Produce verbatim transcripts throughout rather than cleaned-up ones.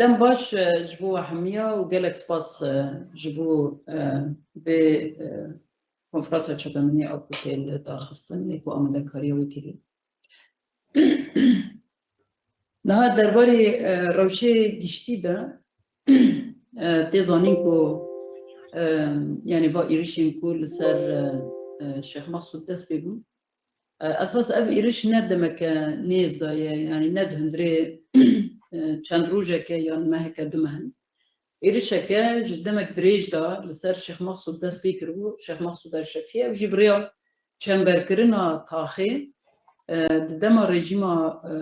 Dem baş, e, ji bo we hemiya û gelek spas, e, ji bo, e, vê, e, konferansa çapemeniyê a ku tê li dar xistin, ê ku amadekariya wê kirî. Niha derbarê, e, rewşê giştî de, e, tê zanîn ku, e, yanî va êrişên ku li ser, e, e, Şêx Mexsûd dest pê bûn, e, esas ev êriş ne demeke nêz de ye, yanî ne di hundirê, e, çend rojeke yan meheke du meh in. Êrişeke ji demek dirêj de li ser Şêx Mexsûd dest pê kiribû, Şêx Mexsûd Eşrefî, ew jî bi rêya çemberkirina taxê, e, di dema rejîma, e,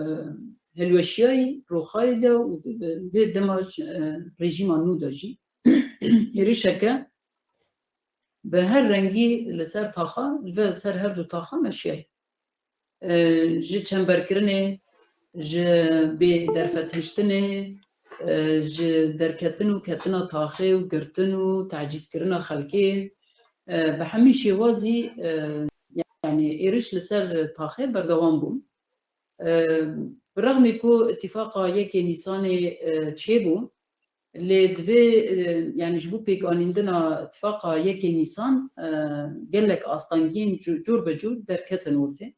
hilweşiyayî Rûxayê de û di, vê dema, e, rejîma nû de jî êrişeke bi her rengî li ser taxa, li ser her du taxa meşiyayî. E, ji çemberkirinê, ji bê derfetiştinê, e, ji derketin û ketina taxê û girtin û tecîzkirina xelkê, e, bi hemî şêwazî, e, yanî êriş li ser taxê berdewam bû. E, bi rexmî ku îtîfaqa yekê Nîsanê, e, çêbû, lê divê, e, yanî ji bo pêkanîndina îtîfaqa yekê Nîsan, e, gelek astengiyên cu-, cûr be cûr derketin ortê.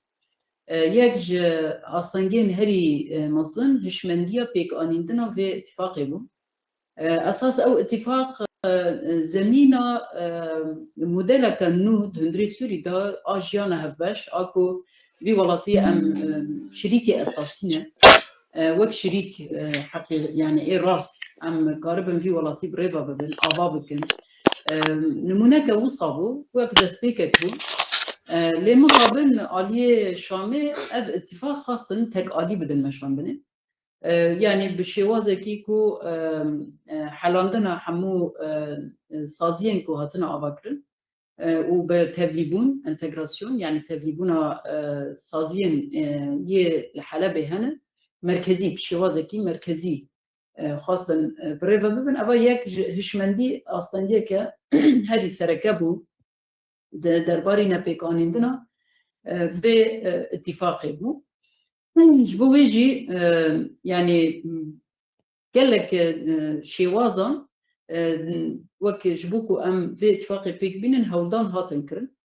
E, yek ji astengiyên herî, e, mezin hişmendiya pêkanîndina vê îtîfaqê bû. E, esas ew îtîfaq, e, zemîna, e, modeleke nû di hundirê Sûrî de a jiyana hevbeş, a ku vî welatî em, e, şirîkê esasî ne. E, wek şirîk, e, heqî-, yanî ê rast em karibin vî welatî bi rêve bibin, ava bikin. E, nimûneke wisa bû, wek destpêkek bû. E, lê mixabin aliyê Şamê ev îtîfaq xwestin tek alî bidin meşandinê. E, yanî bi şêwazekî ku, e, e, helandina hemû, e, e, saziyên ku hatine avakirin, e, û bi tevlîbûn, entegrasyon, yanî tevlîbûna, e, saziyên, e, yê li Helebê hene, merkezî, bi şêwazekî merkezî, e, xwestin, e, bi rêve bibin. Eva yek ji hişmendî astengiyeke herî sereke bû di derbarî nepêkanîndina, e, vê, e, îtîfaqê bû. Ji bo wê jî, e, yanî, m, gelek, e, şêwazan, e, wek ji bo ku em vê îtîfaqê pêk bînin, hewldan hatin kirin.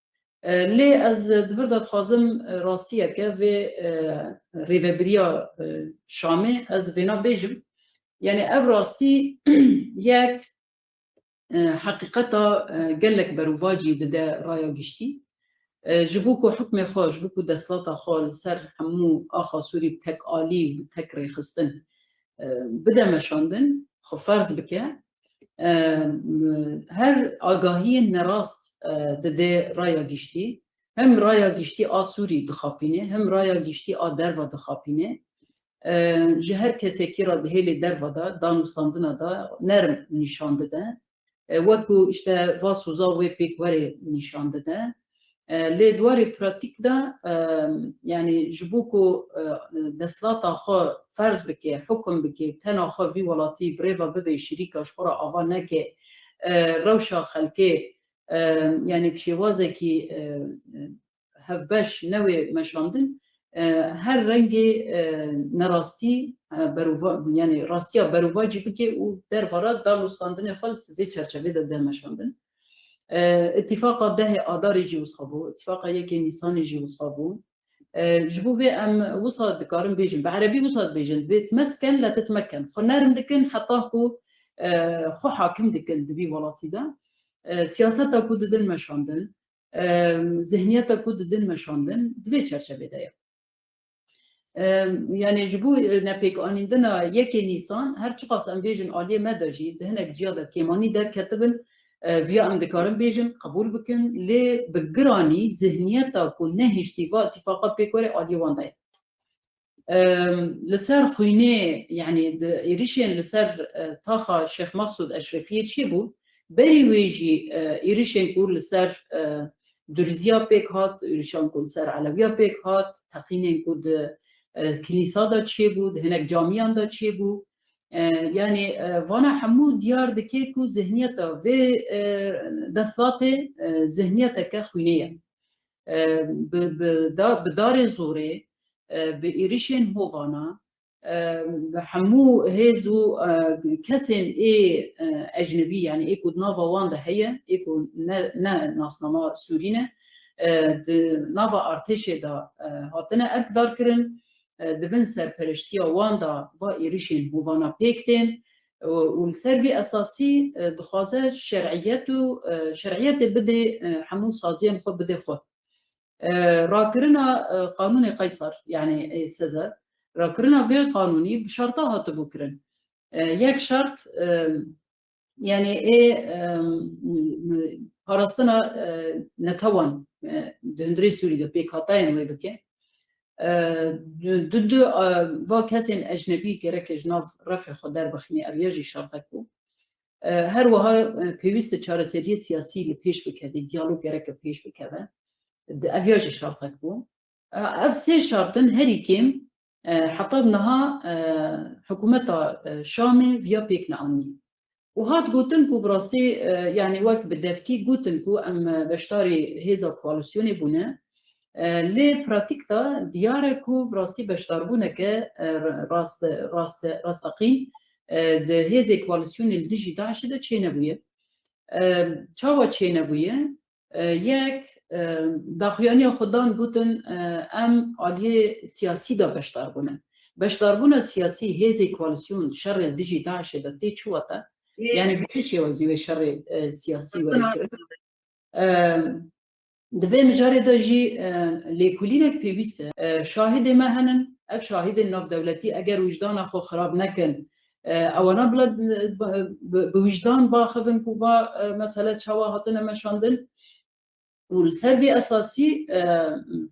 E, lê ez di vir de dixwazim, e, rastiyeke vê, e, rêvebiriya, e, Şamê ez vêna bêjim. Yanî ev rastî yek, e, heqîqeta, e, gelek berovajî dide raya giştî. E, ji bo ku hukmê xwe, ji bo ku desthilata xwe li ser hemû axa Sûrî bi tek alî û bi tek rêxistin, e, bide meşandin, xwe ferz bike, e, her agahiyên nerast, e, dide raya giştî. Hem raya giştî a Sûrî dixapîne, hem raya giştî a derva dixapîne. E, ji her kesekî re di hêlê derva de, danûstandina de nerm nîşan dide. E, wekû işte va soza wê pêk werê nîşan dide. E, lê di warê pratîk de, e, yanî ji bo ku, e, desthilata xwe ferz bike, hukum bike, tena xwe vî welatî bi rêve bibe, şirîka ji xwe re ava neke, e, rewşa xelkê, e, yanî bi şêwazekî, e, e, hevbeş newê meşandin, e, her rengê, e, nerastî, e, berova-, yanî rastiya berovacî bike û dervara danûstandinê xwe li vê çerçevê de de meşandin. E, îtîfaqa dehê Adarê jî wisa bû, îtîfaqa yekê Nîsanê jî wisa bû. E, ji bo vê em wisa dikarin bêjin, bi erebî wisa dibêjin, bê tmesken le titmeken. Xwe nerm dikin heta ku, e, xwe hakim dikin di vî welatî de. E, siyaseta ku didin meşandin, e, zihniyeta ku didin meşandin, di vê çerçevê de ye. E, yanî ji bo, e, nepêkanîndina yekê Nîsan, her çiqas em bêjin aliyê me de jî, di hinek ciya de kêmanî derketibin, e, viya em dikarin bêjin, qebûl bikin, lê bi giranî zihniyeta ku nehiştî va îtîfaqa pêk were aliyê wan de ye. Em, li ser xwînê, yanî di êrişên li ser, e, taxa Şêx Mexsûd Eşrefiyê çêbû, berî wê jî, e, êrişên ku li ser, e, Durziya pêk hat, êrişan ku li ser Elewiya pêk hat, teqînên ku di, e, kilîsa de çêbû, di hinek camiyan de çêbû. E, yanî, e, vana hemû diyar dike ku zihniyeta vê, e, desthilatê, e, zihniyeteke xwînê ye. E, bi, bi da-, bi darê zorê, e, bi êrişên hovana, e, bi hemû hêz û, e, kesên ê, e, ecnebî, yanî ê ku di nava wan de heye, ê ku ne, ne nasnama Sûrî ne, e, di nava artêşê de, e, hatine erkdarkirin, e, di bin serpereştiya wan de va êrişên hovana pêk tên, e, û li ser vî esasî, e, dixwaze şer'iyet û, e, şer'iyetê bidê, e, hemû saziyên xwe bidê xwe. E, rakirina, e, qanûnê Qeysar, yanî, e, Sezar, rakirina vê qanûnî bi şerta hatibû kirin. E, yek şert, e, yanî ê, e, parastina, e, netewan, e, di hundirê Sûrî de pêkhateyên wê bike. E, du, du, du, e, va kesên ecnebî gereke ji nav refê xwe derbixîne, ev ya jî şertek bû. E, her wiha, e, pêwîst e çareseriyê siyasî li pêş bikeve, diyalog gereke pêş bikeve. Di, ev ya jî şertek bû. E, ev sê şert in herî kêm, e, heta niha, e, hikûmeta, e, Şamê viya pêk neanî. Û hat gotin ku bi rastî, e, yanî wek bi devkî gotin ku em, e, beşdarî hêza koalîsyonê bûne. E, lê pratîk de diyar e ku bi rastî beşdarbûneke, e, rast, rast, rasteqîn, e, di hêzê koalîsyonê li dijî DAIŞê de çênebûye. E, çawa çênebûye? E, yek, e, daxuyaniya xwe dan gotin, e, em aliyê siyasî de beşdar bûne. Beşdarbûna siyasî hêzê koalîsyon şerê dijî DAIŞê de tê çi wate? Yanî bi çi şêwazî wê şerê, e, siyasî were kirin? E, di vê mijarê de jî, e, lêkolînek pêwîst e. E, şahidê me henin, ev şahidên navdewletî eger wijdana xwe xirab nekin, e, ewana bila bi, bi, bi wijdan baxivin ku va, e, mesele çawa hatine meşandin. Û li ser vê esasî, e,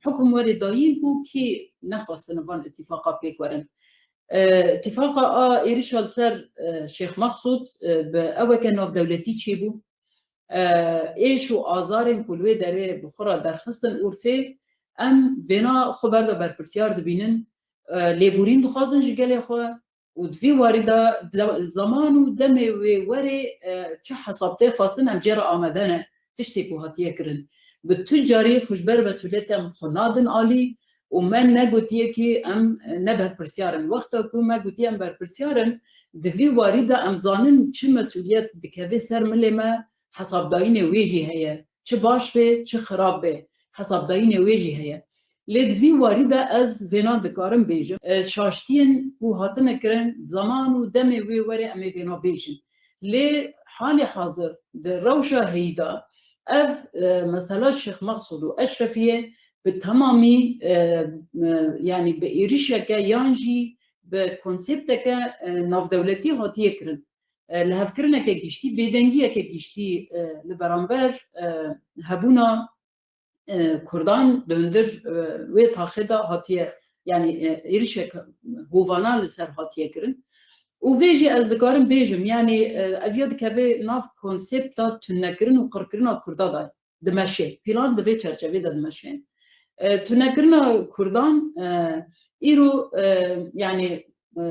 hukum were dayîn ku kî nexwestine van îtîfaqa pêk werin. E, îtîfaqa a êrişa li ser, e, Şêx Mexsûd, e, bi eweke navdewletî çêbû. E, êş û azarên ku li wê derê bi xwe re derxistin ortê, em vêna xwe berda berpirsiyar dibînin, e, lêborîn dixwazin ji gelê xwe û di vî warî de, de, zeman û demê wê werê, e, çi hesab tê xwestin, em jê re amade ne, tiştê ku hatiye kirin. Bi tu carî xwe ji ber mesûliyetê em xwe nadin alî û me negotiye kî em, e, ne berpirsiyar in. Wexta ku me gotiye em berpirsiyar in, di vî warî de em zanin çi mesûliyet dikeve ser milê me, hesabdayînê wê jî heye. Çi baş be, çi xirab be, hesabdayînê wê jî heye. Lê di vî warî de ez vêna dikarim bêjim. E, şaştiyên ku hatine kirin, zeman û demê wê werê em ê vêna bêjin. Lê halê hazir di rewşa heyî de ev, e, mesela Şêx Mexsûd û Eşrefiyê bi temamî, e, e, yanî bi êrişeke yan jî bi konsepteke, e, navdewletî hatiye kirin. E, lihevkirineke giştî, bêdengiyeke giştî, e, li beramber, e, hebûna, e, Kurdan di hundir, e, wê taxê de hatiye, yanî, e, êrişek hovana li ser hatiye kirin. Û vê jî ez dikarim bêjim, yanî, e, ev ya dikeve nav konsepta tunekirin û qirkirina Kurda de dimeşe. Plan di vê çerçevê de dimeşe. E, tunekirina Kurdan, e, îro, e, yanî, e,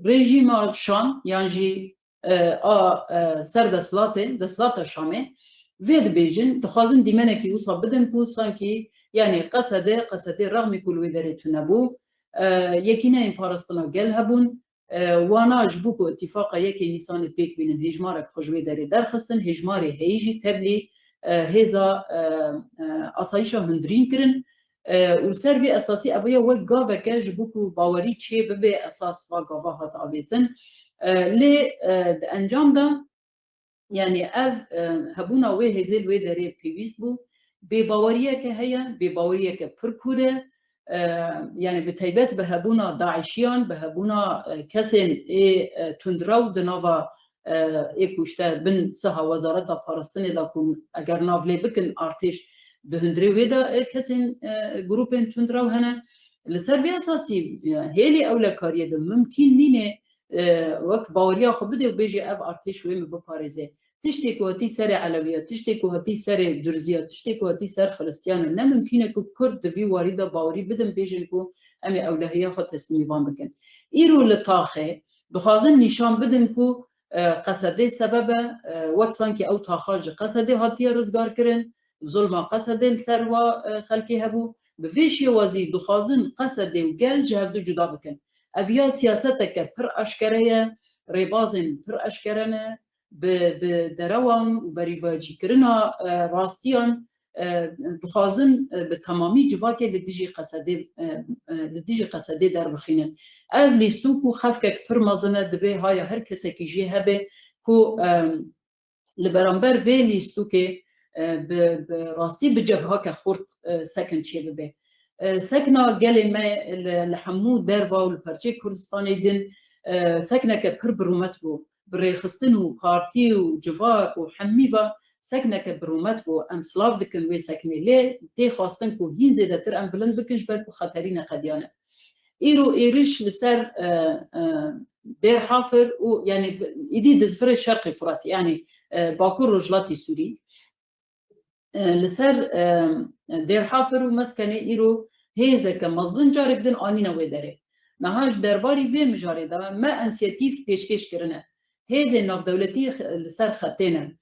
rejîma Şam yan jî, e, a, e, ser desthilatê, desthilata Şamê vê dibêjin, dixwazin dîmenekî wisa bidin ku sankî, yanî Qesedê, Qesedê rexmî ku li wê derê tune bû, e, yekîneyên parastina gel hebûn, e, wana ji bo ku îtîfaqa yekê Nîsanê pêk bînin, hêjmarek xwe ji wê derê derxistin, hêjmarê heyî jî tevlî, e, hêza, e, e, asayîşa hundirîn kirin. E, û li ser vê esasî ev ya wek gaveke ji bo ku bawerî çê bibe esas va gava hat avêtin. E, lê, e, di encam de, yanî ev, e, hebûna wê hêzê li wê derê pêwîst bû. Bêbaweriyeke heye, bêbaweriyeke pir kûr e. E, yanî bi taybet bi hebûna DAIŞiyan, bi hebûna, e, kesên ê, e, tundrew di nava, e, ê ku işte bin siha Wezareta Parastinê de ku eger nav lê bikin artêş di hundirê wê de, e, kesên, e, grûpên tundrew hene. Li ser vê esasî, e, hêlî ewlekariyê de mimkîn nîne, e, wek baweriya xwe bidê û bêjê ev artêş wê min biparêze. Tiştê ku hatî serê Elewiya, tiştê ku hatî serê Durziya, tiştê ku hatî ser Xilistiyan e, ne mimkîn e ku Kurd di vî warî de bawerî bidin, bêjin ku em ê ewlehiya xwe teslîmî van bikin. Îro li taxê dixwazin nîşan bidin ku, e, Qesedê sebeb e, e, wek sankî ew taxa ji Qesedê hatiye rizgar kirin, zulma Qesedê li ser wa, e, xelkê hebû. Bi vê şêwazî dixwazin Qesedê û gel ji hevdu cuda bikin. Ev ya siyaseteke pir eşkere ye, rêbazên pir eşkere ne, bi, bi derewan û berîvacîkirina, e, rastiyan, e, dixwazin, e, bi temamî civakê li dijî Qesedê, e, e, li dijî Qesedê derbixînin. Ev lîstok û xefkek pir mezin e, divê haya her kesekî jê hebe ku, e, li beramber vê lîstokê, e, bi, bi rastî bi cebhake xurt, e, sekin çêbibe. E, sekna gelê me li, li hemû derva û li perçeyê Kurdistanê din, e, sekneke pir bi rûmet bû. Bi rêxistin û partî û civak û hemî va sekneke bi rûmet bû. Em silav dikin wê seknê. Lê tê xwestin ku hîn zêdetir em bilind bikin, ji ber ku xeterî neqediyane. Îro êriş li ser, e, e, Dêr Hafir û, yanî, îdî dizvirê Şerqê Furatê, yanî, e, Bakur Rojhilatê Sûrî. E, li ser, e, Dêr Hafir û Meskenê îro hêzeke mezin carek din anîne wê derê. Niha ji derbarî vê mijarê de me însiyatîf pêşkêş kirine. Hêzên navdewletî x-, li ser xetê ne.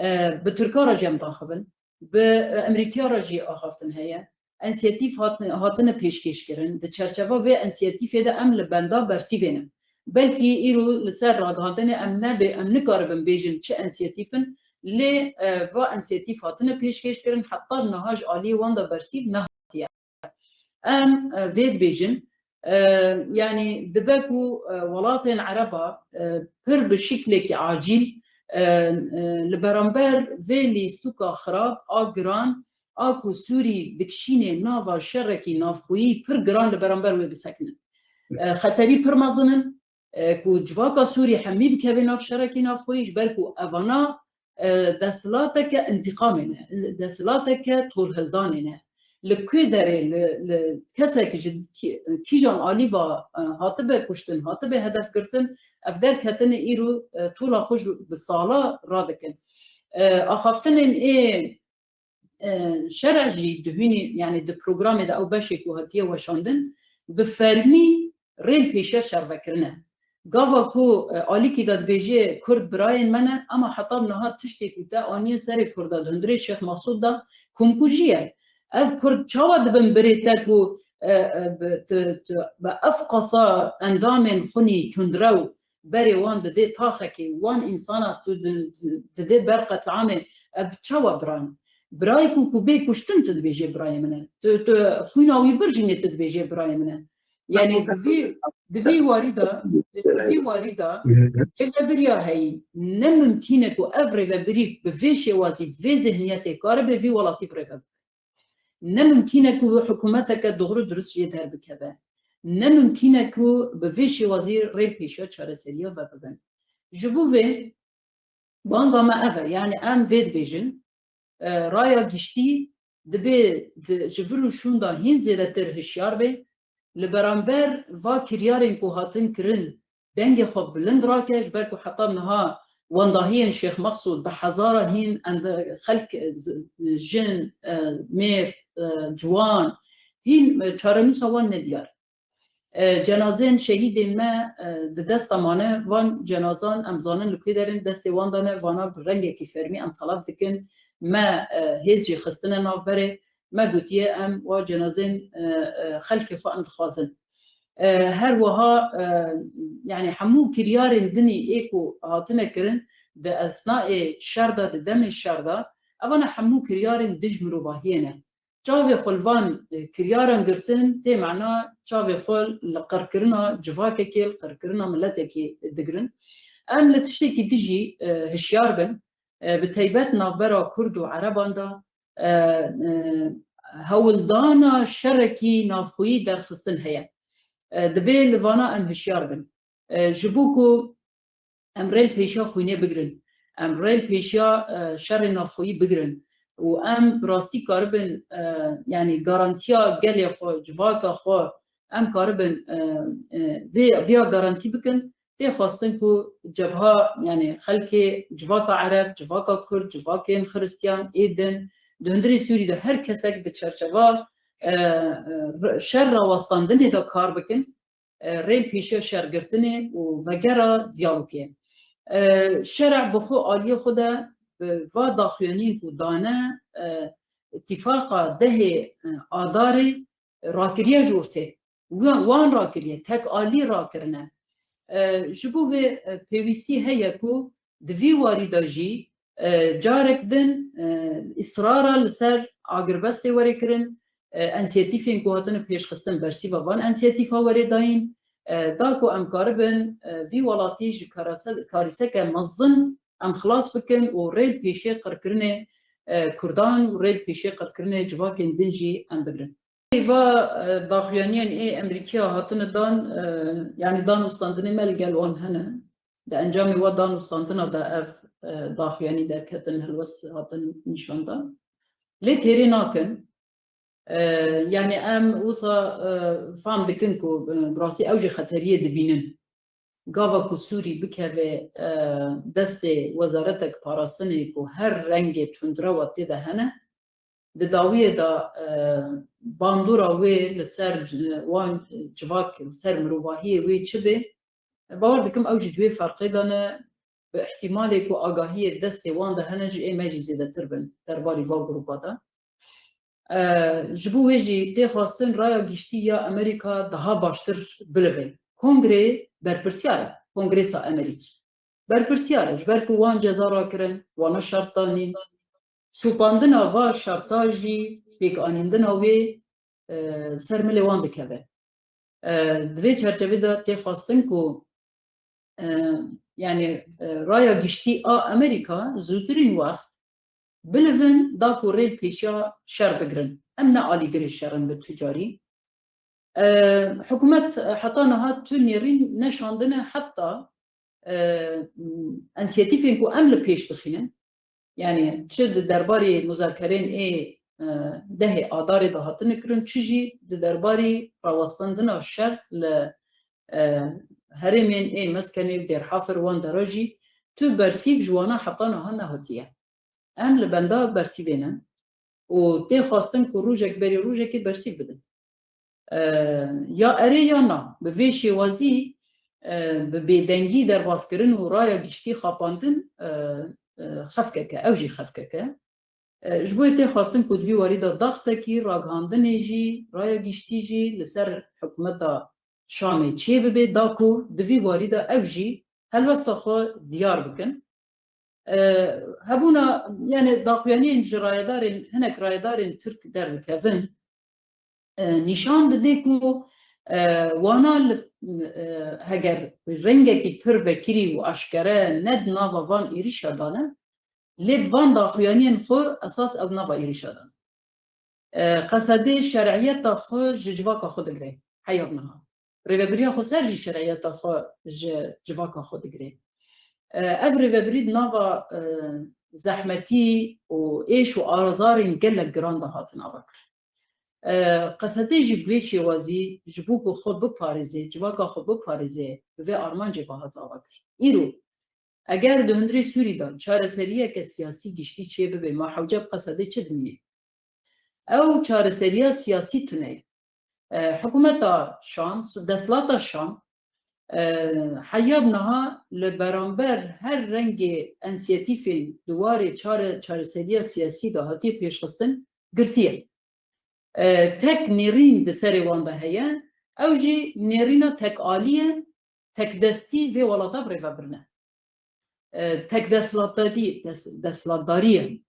E, bi Tirka re jî em daxivin. Bi, e, Emerîkiya re jî axaftin heye. Însiyatîf hat-, hatine pêşkêş kirin. Di çerçeva vê însiyatîfê de em li benda bersîvê ne. Belkî îro li ser ragihandinê em nebê, em nikaribin bêjin çi însiyatîf in, lê, e, va însiyatîf hatine pêşkêş kirin, heta niha ji aliyê wan de bersîv nehatiye. Em, e, vê dibêjin, e, yanî dibe ku, e, welatên Ereba, e, pir bi şiklekî acîl, e, e, li beramber vê lîstoka xirab a giran a ku Sûrî dikişînê nava şerekî navxweyî pir giran li beramber wê bisekinin. E, xeterî pir mezin in, e, ku civaka Sûrî hemî bikeve nav şerekî navxweyî, ji ber ku evana, e, desthilateke întîqamê ne, desthilateke tolhildanê ne. Li ku derê, li, li kesek ji kî-, kîjan alî va, e, hatibe kuştin, hatibe hedef girtin, ev derketine îro, e, tola xwe ji bi sala radikin. E, axaftinên ê, e, şerê jî dihûnî, yanî di programê de ew beşê ku hatiye weşandin, bi fermî rêl pêşiya şervekirine. Gava ku, e, alîkî de dibêje Kurd birayên me ne, ama heta niha tiştê ku te aniye serê Kurda di hundirê Şêx Mexsûd de komkujî ye. Ev Kurd çawa dibin birê te ku, e, e, bi, tu, tu, bi ev qasa endamên xwinî tundrew berê wan didê taxekê, wan însana tu di, di, didê ber qetlamê, ev çawa biran? Birayê ku, ku bê kuştin tu dibêjê birayê min e. Tu, tu xwîna wî bir jî nê tu dibêjê birayê min e. Yanî di vî, di vî warî de, di vî warî de rêvebiriya heyî. Ne mimkîn e ku ev rêvebirî bi vê şêwazî, bi vê zihniyetê karibe vî welatî bi rêve bibe. Ne mimkîn e ku hikûmeteke doğru durust jê derbikeve. Ne mimkîn e ku bi vê şêwazî rêl pêşiya çareseriya vebibin. Ji bo vê banga me ev e, yanî em vê dibêjin, e, raya giştî dibê di, ji vir û şûnda hîn zêdetir hişyar be, li beramber va kiryarên ku hatin kirin dengê xwe bilind rake, ji ber ku heta niha wendahiyên Şêx Mexsûd bi hezara hîn ende xelk, e, z-, jin, e, mêr, e, ciwan, hîn, e, çarenûsa wan nediyar. E, cenazên şehîdên me, e, di desta mane. Van cenazan em zanin li ku derin, destê wan de ne, vana bi rengekî fermî em telef dikin. Me, e, hêz jî xistine navberê. Me gotiye em wa cenazên, e, e, xelkê xwe em dixwazin. E, her wiha, e, yanî hemû kiryarên dinî ê ku hatine kirin di esnayê şer de, di demê şer de, evana hemû kiryarên dij mirovahiyê ne. Çavê xwe li van, e, kiryaran girtin, tê mana çavê xwe li qirkirina civakekê, li qirkirina miletekê digirin. Em li tiştekî dijî, e, hişyar bin, e, bi teybet navbera Kurd û Ereban de, e, e, hewldana şerekî navxweyî derxistin heye. E, divê li vana em hişyar bin. E, ji bo ku em rêl pêşiya xwînê bigirin. Em rêl pêşiya, e, şerê navxweyî bigirin. Û em bi rastî karibin, e, yanî garantiya gelê xwe, civaka xwe, em karibin, e, e, vê, vêya garantî bikin. Tê xwestin ku cebha, yanî xelkê, civaka Ereb, civaka Kurd, civakên Xiristiyên din, di hundirê Sûrî de her kesek di çerçeva, e, e, şer rawestandinê de kar bikin. E, rê pêşiya şergirtinê û vegera diyalogê. E, şerê bi xwe aliyê xwe de bi va daxuyaniyên ku dane, e, îtîfaqa dehê, e, Adarê rakiriye ji ortê. wan, wan rakiriye, tek alî rakirine. E, ji bo vê, e, pêwîstî heye ku di vî warî de jî, e, carek din, e, îsrara li ser agirbestê were kirin, e, ensiyetîfên ku hatine pêşxistin bersîva van ensiyetîfa were dayîn, e, da ku em karibin, e, vî welatî ji karase-, karîseke mezin em xilas bikin û rê li pêşê qirkirinê, e, Kurdan û rê li pêşê qirkirinê civakên din jî em bigrin. Va, e, daxuyaniyên ê Amerîkiya hatine dan, e, yanî danûstandinê me li gel wan hene. Di encamê wa danûstandina de ev, e, daxuyanî derketin, helwest hatin nîşandan. Lê têrê nakin. E, yanî em wisa, e, fam dikin ku, e, bi rastî ew jî xeteriyê dibînin. Gava ku Sûrî bikeve, e, destê wezaretek parastinê ku her rengê tundrewa tê de hene, di dawiyê de, e, bandora wê li ser c-, wan civak, li ser mirovahiyê wê çi bê, bawer dikim ew jî di wê ferqê de ne, bi ihtimalê ku agahiyê destê wan de hene jî ê me jî zêdetir bin derbarî va grupa de. E, ji bo wê jî tê xwestin raya giştî ya Amerîka daha baştir bilive. Kongrê berpirsyar e, Kongresa Amerîkî. Berpirsyar e, ji ber ku wan ceza rakirin, wana şert danîn. Supandina va şerta jî pêkanîndina wê, e, ser milê wan dikeve. E, di vê çerçevê de tê xwestin ku, e, yanî, e, raya giştî a Amerîka zûtirîn wext bilivin da ku rê li pêşiya şer bigirin. Em ne alîgirê şer in bi tu carî. E, hikûmet heta niha tu nêrîn neşandine heta, e, ensiyetîfên ku em li pêş dixînin, yanî çi di derbarê muzakerên ê, e, dehê Adarê de hatine kirin, çi jî di derbarê rawestandina şer li, e, herêmên ê Meskenê û Dêrhafir wan dera jî tu bersîv ji wana heta niha nehatiye. Em li benda bersîvê ne û tê xwestin ku rojek berî rojekê bersîv bidin. E, ya erê ya na. Bi vê şêwazî, e, bi bêdengî derbazkirin û raya giştî xapandin, e, e, xefkek e, ew jî xefkek e. E, ji bo yê tê xwestin ku di vî warî de daxtekî ragihandinê jî, raya giştî jî li ser hikûmeta Şamê çêbibe, da ku di vî warî de ew jî helwesta xwe diyar bikin. E, hebûna, yanî daxuyaniyên ji rayedarên, hinek rayedarên Tirk derdikevin, e, nîşan dide ku, e, wana li, e, heger rengekî pir vekirî û aşkere ne di nava van êrîşa de ne, lê bi van daxuyaniyên xwe esas ew nava êrîşa de ne. E, Qesedê şer'iyeta xwe ji civaka xwe digire. Heya niha. Rêvebiriya xweser jî şer'iyeta xwe ji civaka xwe digire. E, ev rêvebirî di nava, e, zehmetî û êş û azarên gelek giran de hatin avakir. E, Qesedê jî bi vê şêwazî ji bo ku xwe biparêze, civaka xwe biparêze, bi vê armancê ve hat avakir. Îro, eger di hundirê Sûrî de çareseriyeke siyasî giştî çêbibe, ma hewce bi Qesedê çi dimîne? Ew çareseriya siyasî tune ye. E, hikûmeta Şam, desthilata Şam, e, heya bi niha li beramber her rengê ensiyetîfên di warê çare-, çareseriya siyasî de hatiye pêşxistin, girtiye. E, tek nêrîn di serê wan de heye, ew jî nêrîna tekalî ye, tekdestî vê welata bi rêve birine. E, tek desthilatdarî, des-, desthilatdarî ye.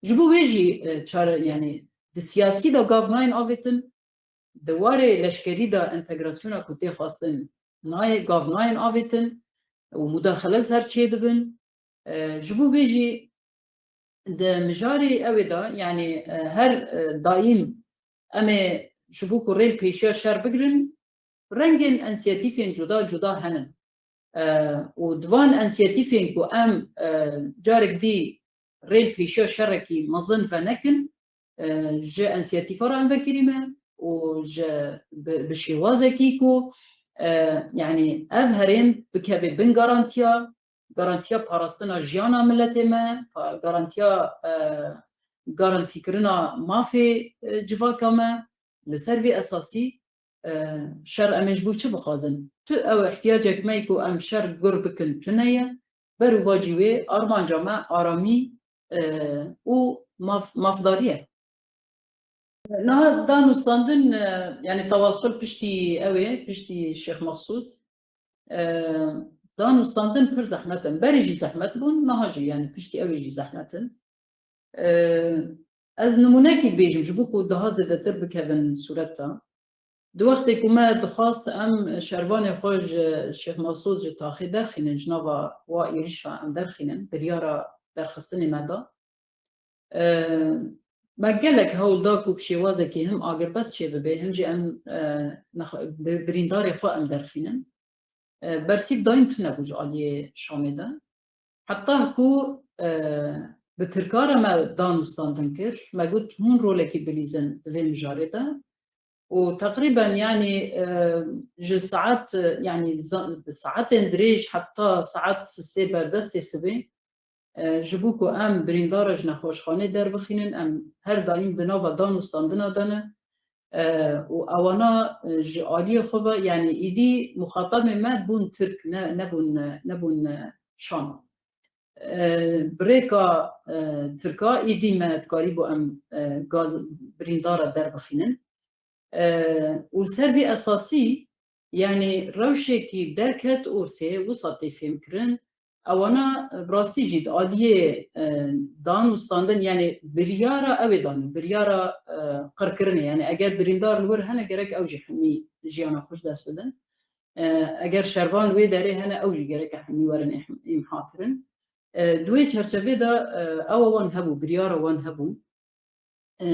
Ji bo wê jî, e, çare, yanî di siyasî de gav nayên avêtin, di warê leşkerî de entegrasyona ku tê xwestin nayê, gav nayên avêtin û mudaxele li ser çêdibin. E, ji bo vê jî di mijarê ewê de, yanî, e, her, e, daîm em ê ji bo ku rê li pêşiya şer bigirin, rengên ensiyetîfên cuda cuda hene. E, û di van ensiyetîfên ku em, e, carek dî rê li pêşiya şerekî mezin venekin, e, ji ensiyetîfa re em vekirî me û ji bi, bi şêwazekî ku, e, yanî ev herêm bikeve bin garantiya, garantiya parastina jiyana miletê me, pa-, garantiya, e, garantîkirina mafê, e, civaka me, li ser vê esasî, e, şer em ê ji bo çi bixwazin? Tu ew ihtiyacek me ku em şer gur bikin tune ye, berûvacî wê armanca me aramî, e, û maf-, mafdarî ye. Niha danûstandin, e, yani tawasul piştî ew ê, piştî Şêx Mexsûd, e, danûstandin pir zehmet in. Berê jî zehmet bûn, niha jî yani piştî ew ê jî zehmet in. E, ez nimûnekî bêjim, ji bo ku daha zêdetir bikevin sûreta. Di wextê ku me dixwast em şervanê xwe ji Şêx Mexsûd ji taxê derxînin, ji nava wa êrîşa em derxînin, biryara derxistinê me da. E, me gelek hewl da ku bi şêwazekî him agirbest çêbibe, him jî em, e, nex-, bi-, birîndarê xwe em derxînin. E, bersîv dayîn tune bû ji aliyê Şamê de. Heta ku, e, bi Tirka re me danûstandin kir, me got hûn rolekî bilîzin di vê mijarê de. Û teqrîben, yani, e, ji saet, yani za-, saetên dirêj heta saet sisê berdestê sibê, e, ji bo ku em birîndara ji nexweşxanê derbixînin, em her daîm di nava danûstandina de ne. E, û ewana, e, ji aliyê xwe ve, yani îdî muxatabê me bûn Tirk, ne, nebûn, nebûn, e, Şam. E, bi rêka, e, Tirka îdî me dikarîbû em, e, gaz, birîndara derbixînin. E, û li ser vî esasî, yani rewşekî derket ortê, wisa tê fêmkirin, ewana bi rastî jî di aliyê, e, dan û standin, yani biryara ew ê danî, biryara, e, qirkirinê, yani eger birîndar li wir hene, gerek ew jî hemî jiyana xwe ji dest bidin. E, eger şervan li wê derê hene, ew jî gerek hemî werin îh-, îmha kirin. E, di wê çerçevê de, e, ewa wan hebû, biryara wan hebû. E,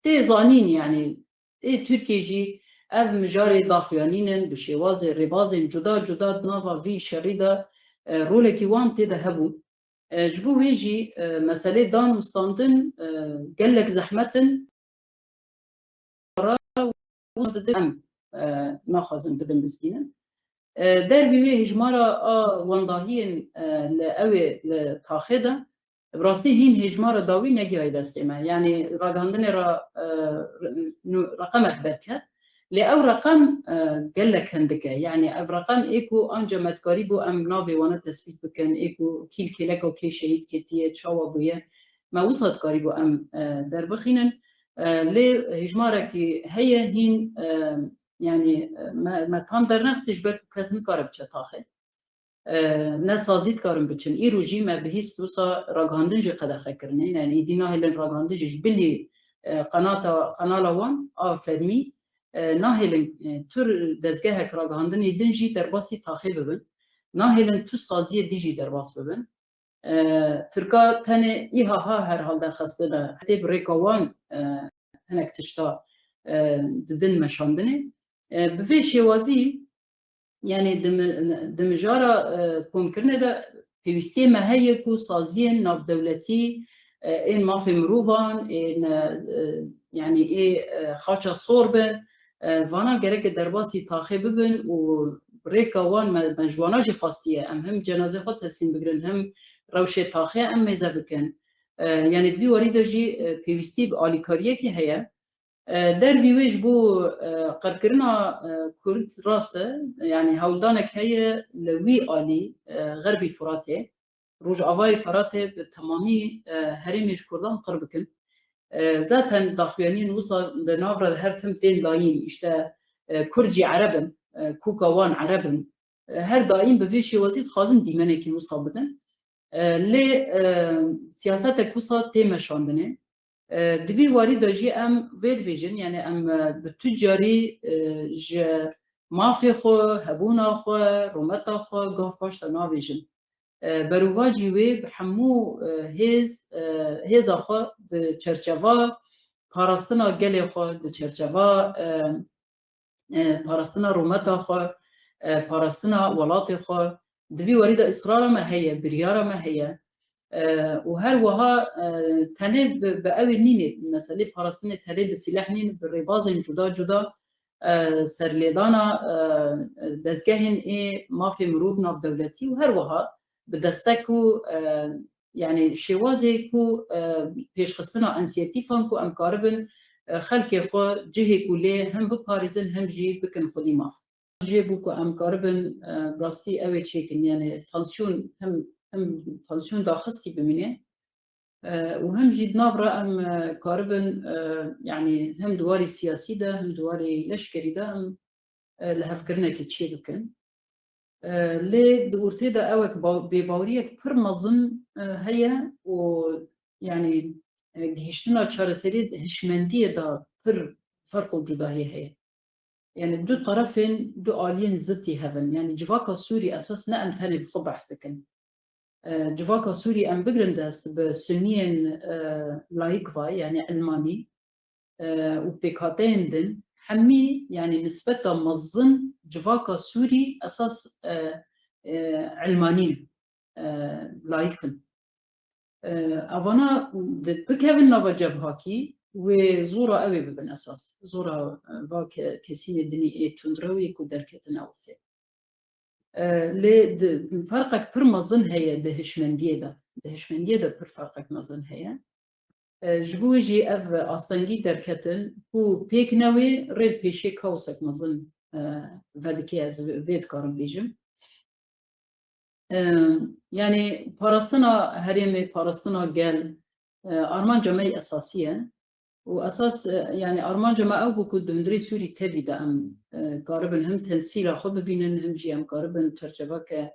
tê zanîn, yani, ê Tirkiyê jî ev mijarê daxuyanîn in, bi şêwazê, rêbazên cuda cuda di nava vî şerî de, e, rolekî wan tê de hebû. E, ji bo wê jî, e, meselê dan û standin, e, gelek zehmet in. Em, e, naxwazin bidin bistînin. E, dervî wê hêjmara a wendahiyên, e, li ew ê li taxê de, bi rastî hîn hêjmara dawî negihayî destê me. Yanî ragihandinê re, e, nu-, reqemek derket. Lê ew reqem, e, gelek hindik e. Yanî ev reqem ê ku anca me dikarîbû em navê wana tespît bikin, ê ku kî li kêleka kê şehîd ketiye, çawa bûye, me wisa dikarîbû em, e, derbixînin. E, lê hêjmarekî heye hîn, e, yanî, e, me, me tam dernexistî ji ber ku kes nikare biçe taxê. E, ne sazî dikarin biçin. Îro jî me bihîst wisa ragihandin jî qedexe kirine. Yani îdî nahêlin ragihandin jî ji bilî, e, qenata, qenala wan a fermî, e, nahêlin, e, tu dezgehek ragihandinê din jî derbasî taxê bibin. Nahêlin tu saziyê dî jî derbas bibin. E, Tirka tenê îha ha herhalde xestine. Hetê bi rêka wan, e, hinek tişta, e, didin meşandinê. E, bi vê şêwazî, yani di mi-, di mijara, e, komkirinê de pêwîstiyê me heye ku saziyên navdewletî, e, ên mafê mirovan, ên, e, yani ê, e, xaça sor bin, e, vana gereke derbasî taxê bibin û rêka wan me, me ji wana jî xwestiye. Em him cenazê xwe teslîm bigirin, him rewşê taxê em mêze bikin. E, yani di vî warî de jî, e, pêwîstî bi alîkariyekê heye. E, dervî wê ji bo, e, qirkirina, e, Kurd rast e, yani hewldanek heye li wî alî, e, Xerbî Furatê, Rojavayê Feratê bi temamî, e, herêmê ji Kurdan qir bikin. E, zaten daxuyaniyên wisa di nav re her tim tên dayîn, işte, e, Kurd jî Ereb in, e, kûka wan Ereb in. E, her daîm bi vê şêwazî dixwazin dîmenekî wisa bidin. E, lê, e, siyasetek wisa tê meşandinê. E, di vî warî de jî em vê dibêjin, yani em, e, bi tu carî, e, ji mafê xwe, hebûna xwe, rûmeta xwe gaf paş de navêjin. E, berovajî wê bi hemû, e, hêz, e, hêza xwe di çerçeva parastina gelê xwe, di çerçeva, e, e, parastina rûmeta xwe, e, parastina welatê xwe. Di vî warî de îsrara me heye, biryara me heye. E, û her wiha, e, tenê bi, bi ew ê nînê, meselê parastinê tenê bi sîleh nîn, bi rêbazên cuda cuda, e, serlêdana, e, dezgehên ê mafê mirov navdewletî û her wiha bi destek û, e, yani şêwazê ku, e, pêşxistina însiyatîfan ku em karibin, e, xelkê xwe cihê ku lê him biparêzin him jî bikin xwedî maf. Jê bû ku em karibin, e, rastî ew ê çêkin, yani tansiyon him, him tansiyon daxistî bimîne. E, û hem jî di nav re em, e, karibin, e, yanî hem di warî siyasî de, hem di warî leşkerî de em, e, lihevkirinekê çê bikin. E, lê di ortê de ewek ba-, bêbaweriyek pir mezin, e, heye û, yanî, e, gihîştina çareseriyê di hişmendiyê de pir ferq û cudahiyê heye. Yanî du terefên, du aliyên zid tê hev in. Yanî civaka Sûrî esas ne em tenê bi xwe behs dikin. E, civaka Sûrî em bigrin dest bi Sunniyên, e, layik ve, yanî ilmanî, e, û pêkhateyên din, hemî, yanî nisbeta mezin civaka Sûrî esas, e, e, ilmanî ne, e, layik in. E, evana di-, bikevin nava cebhakî, wê zora ew ê bibin esas. Zora, e, va ke-, kesînê dinî ê tundrewî ku derketine ortê. E, lê di, ferqek pir mezin heye di hişmendiyê de. Di hişmendiyê de pir ferqek mezin heye. E, ji bo wê jî ev astengî derketin ku pêk newê rê li pêşê kaosek mezin, e, vedike, ez vê dikarim bêjim. E, yanî parastina herêmê, parastina gel, e, armanca me yê esasî ye. Û esas, e, yanî armanca me ew bû ku di hundirê Sûrî tevî de em, e, karibin him temsîla xwe bibînin, him jî em karibin çerçeveke,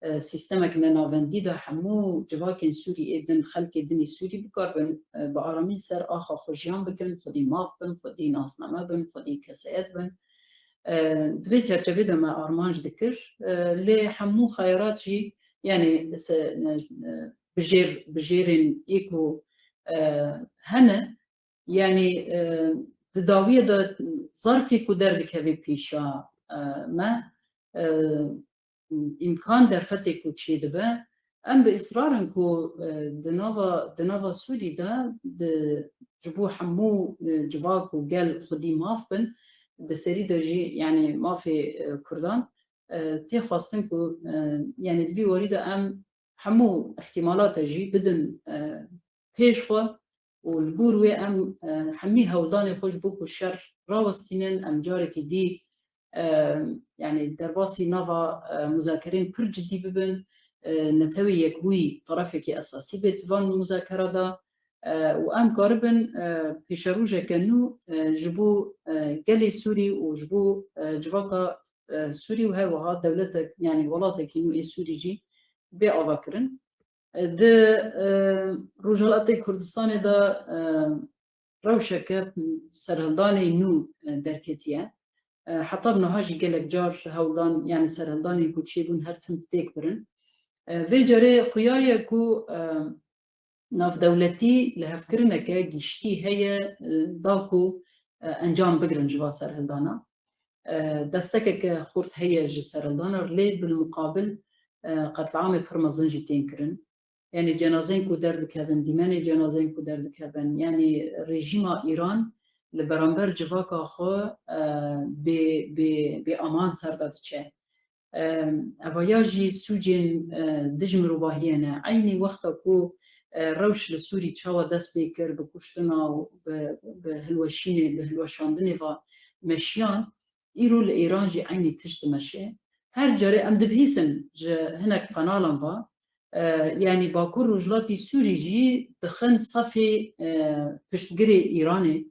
e, sîstemeke nenavendî de hemû civakên Sûrî ê din, xelkê din ê Sûrî bikaribin, e, bi aramî li ser axa xwe jiyan bikin, xwedî maf bin, xwedî nasname bin, xwedî kesayet bin. E, di vê çerçevê de me armanc dikir. E, lê hemû xeyalat jî, yanî se-, e, bijêr-, bijêrên ê ku, e, hene, yanî, e, di dawiyê de zarfê ku derdikeve pêşiya, e, me, e, îmkan derfetê ku çêdibe, em bi israr in ku, e, di nava, di nava Sûrî de di, ji bo hemû, e, civak û gel xwedî maf bin, di serî de jî, yanî mafê, e, Kurdan, e, tê xwestin ku, e, yanî di vî warî de em hemû îhtîmalate jî bidin, e, pêş xwe û li gor wê em, e, hemî hewldanê xwe ji bo ku şer rawestînin, em carekî dî, e, yanî derbasî nava, e, muzakerên pir cidî bibin, e, Netewê Yekbûyî terefekî esasî bê di van muzakera de, e, û em karibin, e, pêşerojeke nû, e, ji bo, e, gelê Sûrî û ji bo, e, civaka, e, Sûrî û her wiha dewletek, yanî welatekî nû ê Sûrî jî bê avakirin. Di, e, Rojhelatê Kurdistanê de, e, rewşeke serhildanê nû, e, derketiye. E, heta bi niha jî gelek car hewldan, yanî serhildanên ku çêbûn her tim têk birin. E, vê carê xuya ye ku, e, navdewletî lihevkirineke giştî heye, e, da ku, e, encam bigirin ji va serhildana. E, destekeke xurt heye ji serhildana re, lê bil muqabil, e, qetliamê pir mezin jî tên kirin. Yanî cenazeyên ku derdikevin, dîmenê cenazeyên ku derdikevin, yanî rejîma Îran li beramber civaka xwe, e, bê, bê, bê aman ser de diçe. E, eva ya jî sûcên, e, dij mirovahiyê ne. Eynî wexta ku, e, rewş li Sûrî çawa dest pê kir, bi kuştina û bi, bi hilweşînê, bi hilweşandinê va meşiyan, îro li Îran jî eynî tişt dimeşe. Her carê em dibihîsin ji hinek qenalan va, e, yanî Bakur Rojhilatî Sûrî jî dixin sefê, e, piştgirê Îranê.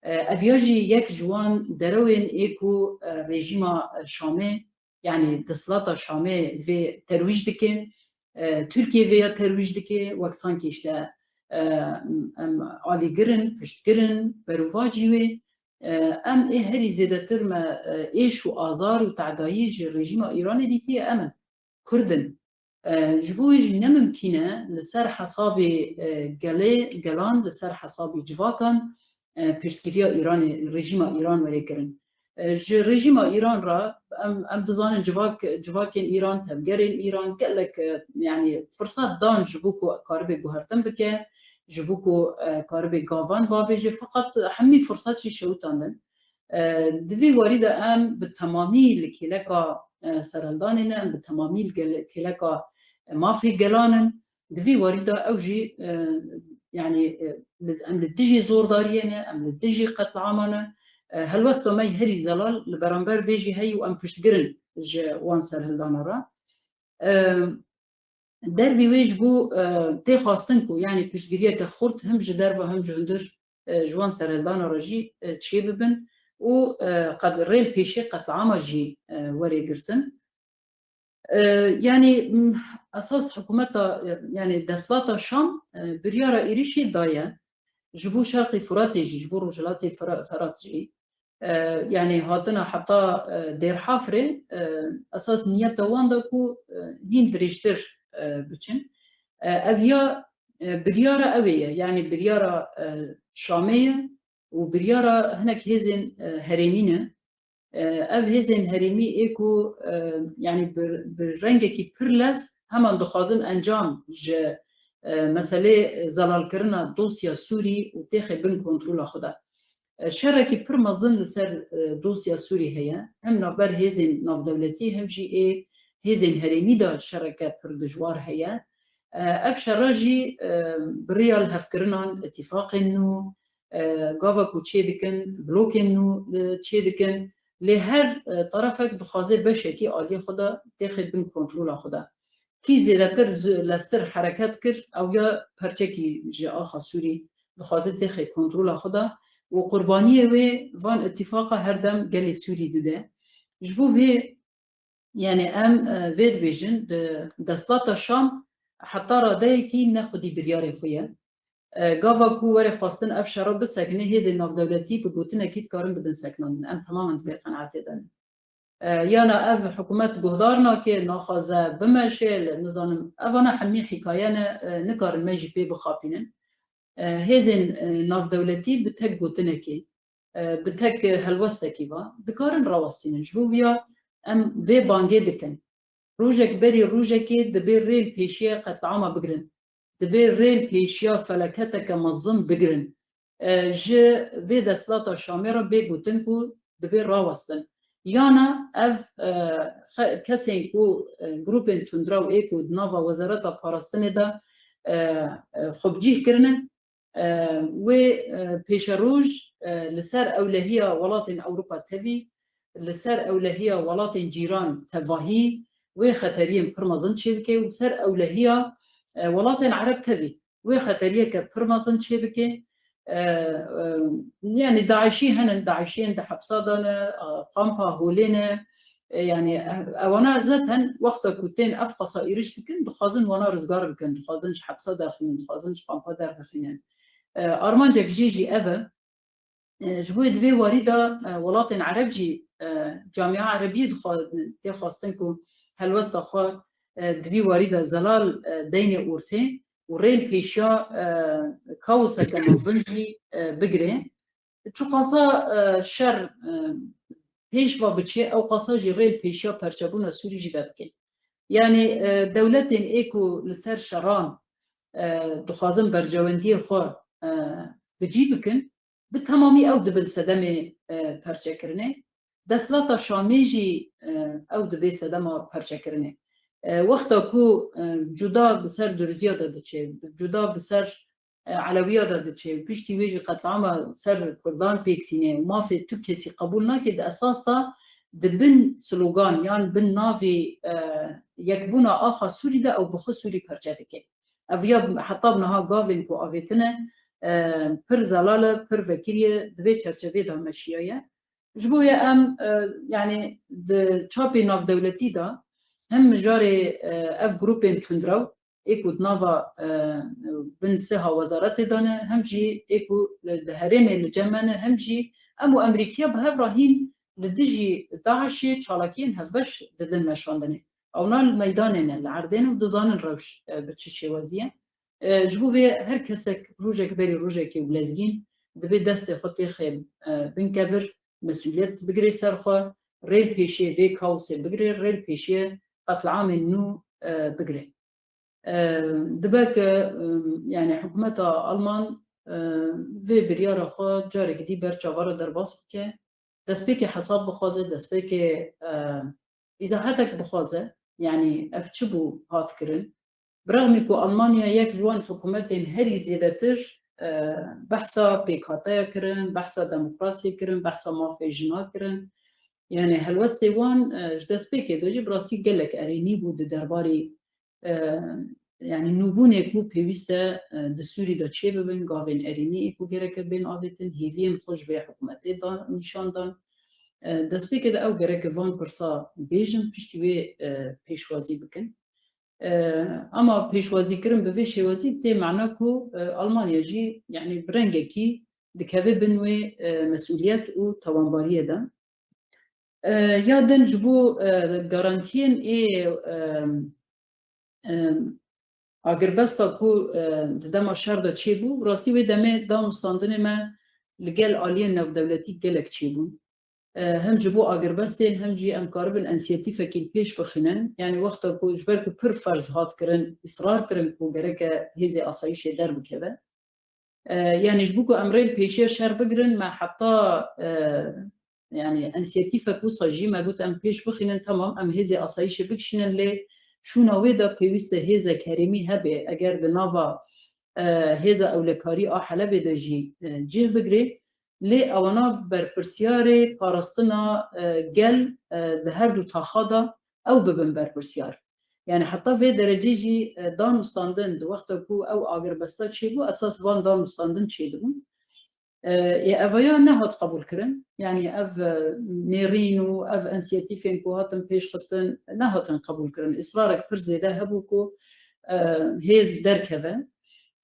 E, ev ya jî yek ji wan derewên ê ku, e, rejîma, e, Şamê, yanî desthilata Şamê vê terwîj dike, e, Tirkiye vê ya terwîj dike, wek sankî işte, e, em alîgir in, piştgir in, berovajî wê, e, em ê herî zêdetir me, e, êş û azar û tedayî ji rejîma Îranê dîtiye em in. Kurd in. E, ji bo wê jî ne mimkîn e li ser hesabê, e, gelê, gelan, li ser hesabê civakan, e, piştgiriya Îranê, rejîma Îran were kirin. E, ji rejîma Îran re em, em dizanin civak, civakên Îran, tevgerên Îran gelek, e, yanî firsat dan ji bo ku karibe guhertin bike, ji bo ku, e, karibe gavan bavêje, feqet hemî firsat jî şewitandin. E, di vî warî de em bi temamî li kêleka, e, serhildanê ne, em bi temamî li gel-, kêleka, e, mafê gelan in. Di vî warî de ew jî, e, yanî, e, li, em li dijî zordariyê ne, em li dijî qetliama ne. E, helwesta me herî zelal li beramber vê jî heye û em piştgir in ji wan serhildana re. E, Dervî wê ji bo, e, tê xwestin ku, yanî piştgiriyeke xurt him ji derve him ji hundir, e, ji wan serhildana re jî, e, çêbibin û, e, qet-, rêl pêşê qetlama jî, e, were girtin. E, yanî, m, esas hikûmeta, e, yanî desthilata Şam, e, biryara êrişê daye ji bo Şerqê Furatê jî, ji bo Rojhilatê Fira-, Ferat jî. E, yanî hatina heta, e, Dêrhafrê, e, esas niyeta wan da ku, e, hîn dirêjtir, e, biçin. E, ev ya, e, biryara ew ê ye, yanî biryara, e, Şamê ye û biryara hinek hêzên, e, herêmî ne. E, ev hêzên herêmî ê ku, e, yanî bi, bi rengekî pir lez heman dixwazin encam ji, e, meselê zelalkirina dosya Sûrî û têxê bin kontrola xwe de. E, şerekî pir mezin li ser, e, dosya Sûrî heye. Hem navber hêzên navdewletî hem jî ê hêzên herêmî de şereke pir dijwar heye. E, ev şera jî, e, bi rêya lihevkirinan, îtîfaqên nû, e, gava ku çê dikin, blokên nû, e, çê dikin. Lê her, e, terefek dixwaze beşekî aliyê xwe de têxê bin kontrola xwe de. Kî zêdetir zi-, lestir hereket kir, ew ya perçekî ji axa Sûrî dixwaze têxê kontrola xwe de û qurbaniyê wê van îtîfaqa her dem gelê Sûrî dide. Ji bo vê, yanî em, e, vê dibêjin, di desthilata Şam heta radeyekî ne xwedî biryarê xwe ye. E, gava ku were xwestin ev şera bisekine, hêzên navdewletî bi gotinekî dikarin bidin sekinandin. Em temamen di vê qenaetê de ne. E, yana ev hikûmet guhdar nake, naxwaze bimeşe, li, nizanim, evana hemî hîkaye ne, e, nikarin me jî pê bixapînin. E, hêzên, e, navdewletî bi tek gotinekê, e, bi tek helwestekî va, dikarin rawestînin. Ji bo viya em vê bangê dikin. Rojek berî rojekê dibê rêl pêşiya qetlama bigirin. Dibê rêl pêşiya felaketeke mezin bigirin. E, ji vê desthilata Şamê re bê gotin ku dibê rawestin. Yana ev, e, xe-, kesên ku, e, grûpên tundrew ê ku di nava Wezareta Parastinê de, e, e, xwe bi cih kirine, e, wê, e, pêşeroj, e, li ser ewlehiya welatên Ewropa tevî, li ser ewlehiya welatên cîran tevahî wê xeteriyên pir mezin çêbike û ser ewlehiya, e, welatên Ereb tevî wê xeteriyeke pir mezin çêbike. E, e, yanî DAIŞî hene, DAIŞiyên di hepsa de ne, e, kampa holê ne. E, yanî, e, ewana zaten wexta ku tên ev qasa êriş dikin, dixwazin wana rizgar bikin, dixwazin ji hepsa derxînin, dixwazin ji kampa derxînin. E, armancek jê jî ev e. E, ji bo di vê warî de, e, welatên Ereb jî, e, camia Erebiyê dixwa-, tê xwestin ku helwesta xwe, e, di vî warî de zelal, e, deynê ortê û rêl pêşiya, e, kaoseke mezin jî, e, bigire. Çiqasa, e, şer, e, pêş ve biçe, ew qasa jî rêl pêşiya perçebûna Sûrî jî vedike. Yanî, e, dewletên ê ku li ser şeran, e, dixwazin berjewendiyê xwe, e, bi cî bikin, bi temamî ew dibin sedemê, e, perçekirinê. Desthilata Şamê jî, e, ew dibe sedema perçekirinê. E, wexta ku, e, cuda bi ser Durziya de diçe, cuda bi ser, e, Elewiya de diçe, piştî wê jî qetlama ser Kurdan pêk tîne, mafê tu kesî qebûl nake, di esas de di bin slogan yan bin navê, e, yekbûna axa Sûrî de ew bi xwe Sûrî perçe dike. Ev ya heta bi niha gavên ku avêtine, e, pir zelal e, pir vekirî ye, di vê çerçevê de meşiyaye. Ji bo ye em, e, yanî di çapê navdewletî de him mijarê, e, ev grûpên tundrew ê ku di nava, e, bin sêha wezaretê de ne, him jî ê ku di herêmê li cem me ne, him jî em û Emerîkiya bi hev re hîn li dijî DAIŞê çalakiyên hevbeş didin meşandinê. Ewna li meydanê ne, li erdê ne û dizanin rewş, e, bi çi şêwazî ye. E, ji bo vê her kesek rojek berî rojekê û lezgîn dibê destê xwe têxê, e, bin kevir, mesûliyet bigirê ser xwe, rêl pêşiyê vê kaosê bigirê, rêl pêşiyê qetliamên nû, e, bigirê. E, dibe ke, e, yanî hikûmeta Alman, e, vê biryara xwe carekî dî ber çava re derbas bike, destpêkê hesab bixwaze, destpêkê, e, îzahetek bixwaze, yanî ev çi bû hat kirin? Bi rexmî ku Almanya yek ji wan hikûmetên herî zêdetir, e, behsa pêkhateya kirin, behsa demokrasiyê kirin, behsa mafê jina kirin. Yanî helwestê wan, e, ji destpêkê de jî bi rastî gelek erênî bû di derbarê e, yanî nûbûnê ku pêwîst e, e, di Sûrî de çêbibin, gavên erênî ê ku gereke bên avêtin, hêviyên xwe ji vê hikûmetê da nîşan dan. E, destpêkê de ew gereke van pirsa bêjin, piştî wê, e, pêşwazî bikin. E, ama pêşwazîkirin bi vê şêwazî tê mana ku, e, Almanya jî, yanî bi rengekî dikeve bin wê, e, mesûliyet û tawanbariyê de. E, ya din ji bo, e, garantiyên ê, e, e, agirbesta ku, e, di dema şer de çêbû, rastî wê demê danûstandinê me li gel aliyên navdewletî gelek çêbûn. E, hem ji bo agirbestê, hem jî em karibin ensiyatîfekî li pêş bixînin. Yanî wexta ku ji ber ku pir ferz hat kirin, israr kirin ku gereke hêzê asayîşê derbikeve. E, yanî ji bo ku em rê li pêşiya şer bigirin, me heta, e, yanî ensiyatîfek wisa jî me got em pêş bixînin, temam, em hêzê asayîşê bikişînin, lê şûna wê de pêwîst e hêzek herêmî hebe, eger di nava, e, hêza ewlekarî a Helebê de jî, e, cih bigire, lê ewana berpirsiyarê parastina, e, gel, e, di her du taxa de ew bibin berpirsiyar. Yanî heta vê derecê jî, e, danûstandin di wexta ku ew agirbesta çêbû, esas van danûstandin çêdibûn. E, ê evaya nehat qebûlkirin. Yanî ev, e, nêrîn û ev ensiyatîfên ku hatin pêşxistin nehatin qebûlkirin. Israrek pir zêde hebû ku, e, hêz derkeve.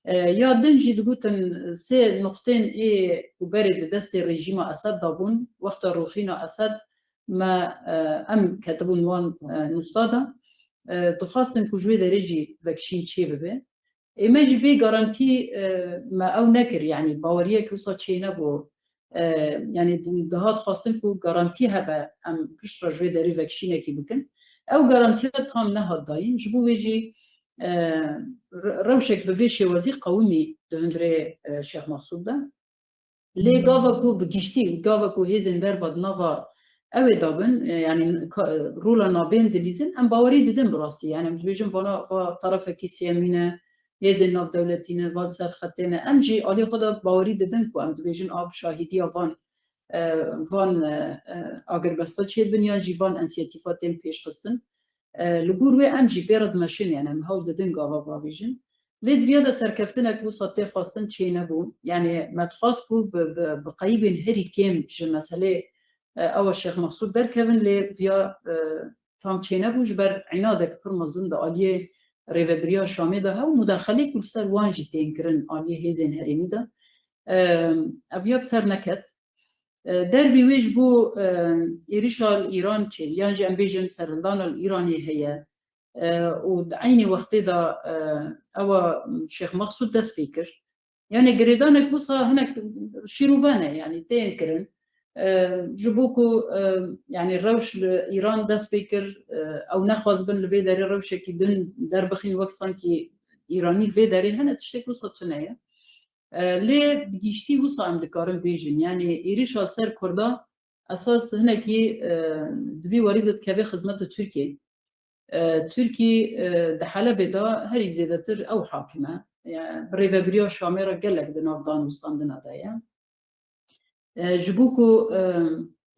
E, ya din jî digotin sê nuqtên ê ku berê di destê rejîma Esed de bûn, wexta rûxîna Esed me, e, em ketibûn wan, e, nuqta de. E, dixwastin ku ji wê derê jî vekişîn çêbibe. Ê me jî bê garantî, e, me ew nekir, yanî baweriyek wisa çênebû. E, yanî dihat xwestin ku garantî hebe em piştre ji wê derî vekişînekî bikin. Ew garantiya tam nehat dayîn. Ji bo wê jî, e, re-, rewşek bi vê şêwazî qewimî di hundirê, e, Şêx Mexsûd de. Lê gava ku bi giştî, gava ku hêzên derva di nava ew ê dabin, e, yanî ka-, rola nabên dilîzin, em bawerî didin bi rastî. Yanî em dibêjin vana, va tarafekî sêyemî ne, hêzên navdewletî ne, va li ser xetê ne. Em jî alî xwe de bawerî didin ku em dibêjin a bi şahîdiya van, e, van, e, e, agirbesta çêdibin yan jî van ensiyatîfa tên pêşxistin. E, li gor wê em jî pê re dimeşin, yanî em hewl didin gava bavêjin. Lê di viya de serkeftinek wisa tê xwestin çênebû. Yanî me dixwest ku bi, bi, bi qeyibên herî kêm ji meselê, e, ewa Şêx Mexsûd derkevin, lê viya, e, tam çênebû ji ber înadek pir mezin di aliyê rêvebiriya Şamê de hew mudaxelê ku li ser wan jî tên kirin aliyê hêzên herêmî de, e, ev ya bi ser neket. E, dervî wê ji bo, e, êrişa li Îran çê, yan jî em bêjin serhildana li Îranê heye, e, û di eynî wextê de, e, ewa Şêx Mexsûd dest pê kir. Yanî girêdanek wisa hinek şîrove ne, yanî tên kirin. E, ji bo ku, e, yanî rewş li Îran dest pê kir, e, ew nexwazibin li vê derê rewşekî din derbixîn, wek sankî Îranî li vê derê hene, tiştek wisa tune ye. E, lê bi giştî wisa em dikarin bêjin, yanî êrîşa li ser Kurda esas hinekî, e, di vî warî de dikeve xizmeta Tirkiyê. E, Tirkî, e, di Helebê de herî zêdetir ew hakim e. Yani, bi rêvebiriya Şamê re gelek di nav danûstandina de ye. E, ji bo ku, e,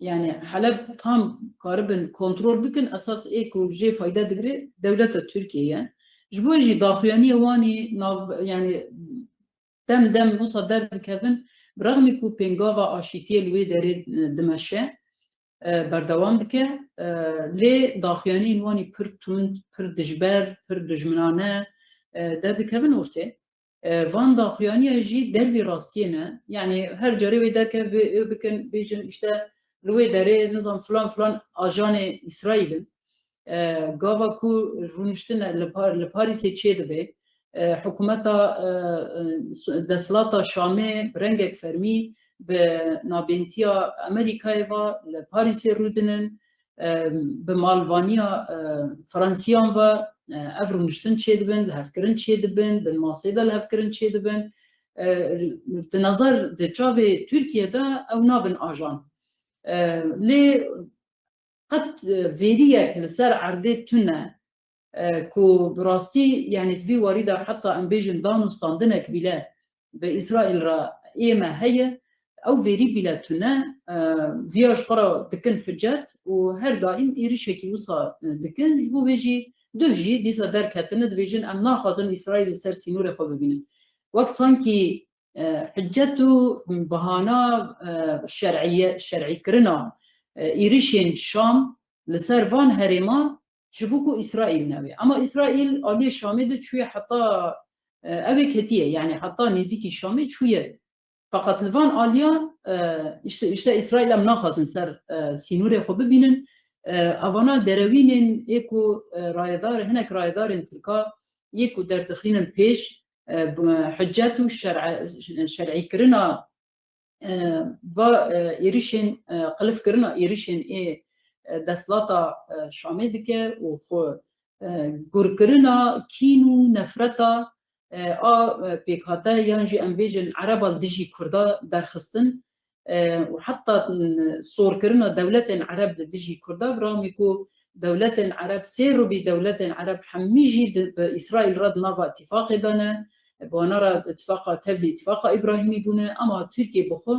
yani Heleb tam karibin kontrol bikin, esas ê ku jê fayde digire dewleta Tirkiye ye. Ji bo jî daxuyaniyê wanî nav, yani dem dem wisa derdikevin, bi rexmî ku pêngava aşîtiyê li wê derê, e, dimeşe, e, berdewam dike, e, lê daxuyaniyên wanî pir tund, pir dijber, pir dijminane, e, derdikevin ortê. E, van daxuyaniya jî dervî rastiyê ne. Yani her carê wê derkeve bi-, bikin, bêjin işte li wê derê nizam filan filan ajanê Îsraîl in. E, gava ku rûniştine li Par-, li Parîsê çêdibe, e, hikûmeta, e, e, desthilatê Şamê bi rengek fermî bi nabêntiya Amerîkayê ve li Parîsê rûdinin, e, bi malvaniya, e, Fransiyan ve, e, ev rûniştin çêdibin, lihevkirin çêdibin, bin masê de lihevkirin çêdibin. E, di nazar, di çavê Tirkiye de ew nabin ajan. E, lê qet, e, vêriyek li ser erdê tune, e, ku bi rastî, yani di vî warî de heta em bêjin danûstandinek bîle bi Îsraîl re ê me heye, ew vêrî bîle tune, e, viya ji xwe re dikin hicet û her daîm êrişekî wisa, e, dikin. Ji bo vê jî Duh jî dîsa derketine, dibêjin, em naxwazin Îsraîl li ser sînorê xwe bibînin. Wek sankî, e, hicet û bahana, e, şer'îye-, şer'îkirina, e, êrişên Şam li ser van herêma ji bo ku Îsraîl newê. Ama Îsraîl aliyê Şamê de çûye heta, e, ew ê ketiye, yanî heta nêzîkî Şamê çûye. Feqet li van aliyan, e, işte, işte Îsraîl em naxwazin ser, e, sînorê xwe bibînin. E, evana derewînên ê ku, e, rayedar, hinek rayedarên Tirka yê ku derdixînin pêş, e, bi hicet û şer'e-, şer'îkirina, e, va, e, êrişên, e, qilifkirina êrişên ê, e, desthilata, e, Şamê dike û xwe, e, gurkirina kîn û nefreta, e, a, e, pêkhate yan jî em bêjin Ereba li dijî Kurda derxistin, e, û heta, n-, sorkirina dewletên Ereb li dijî Kurda, bi ramî ku dewletên Ereb, sê rûbî dewletên Ereb hemî jî di, bi Îsraîl re di nava îtîfaqê de ne, bi wana re îtîfaqa tevlî îtîfaqa Îbrahîmî bûne, ama Tirkiye bi xwe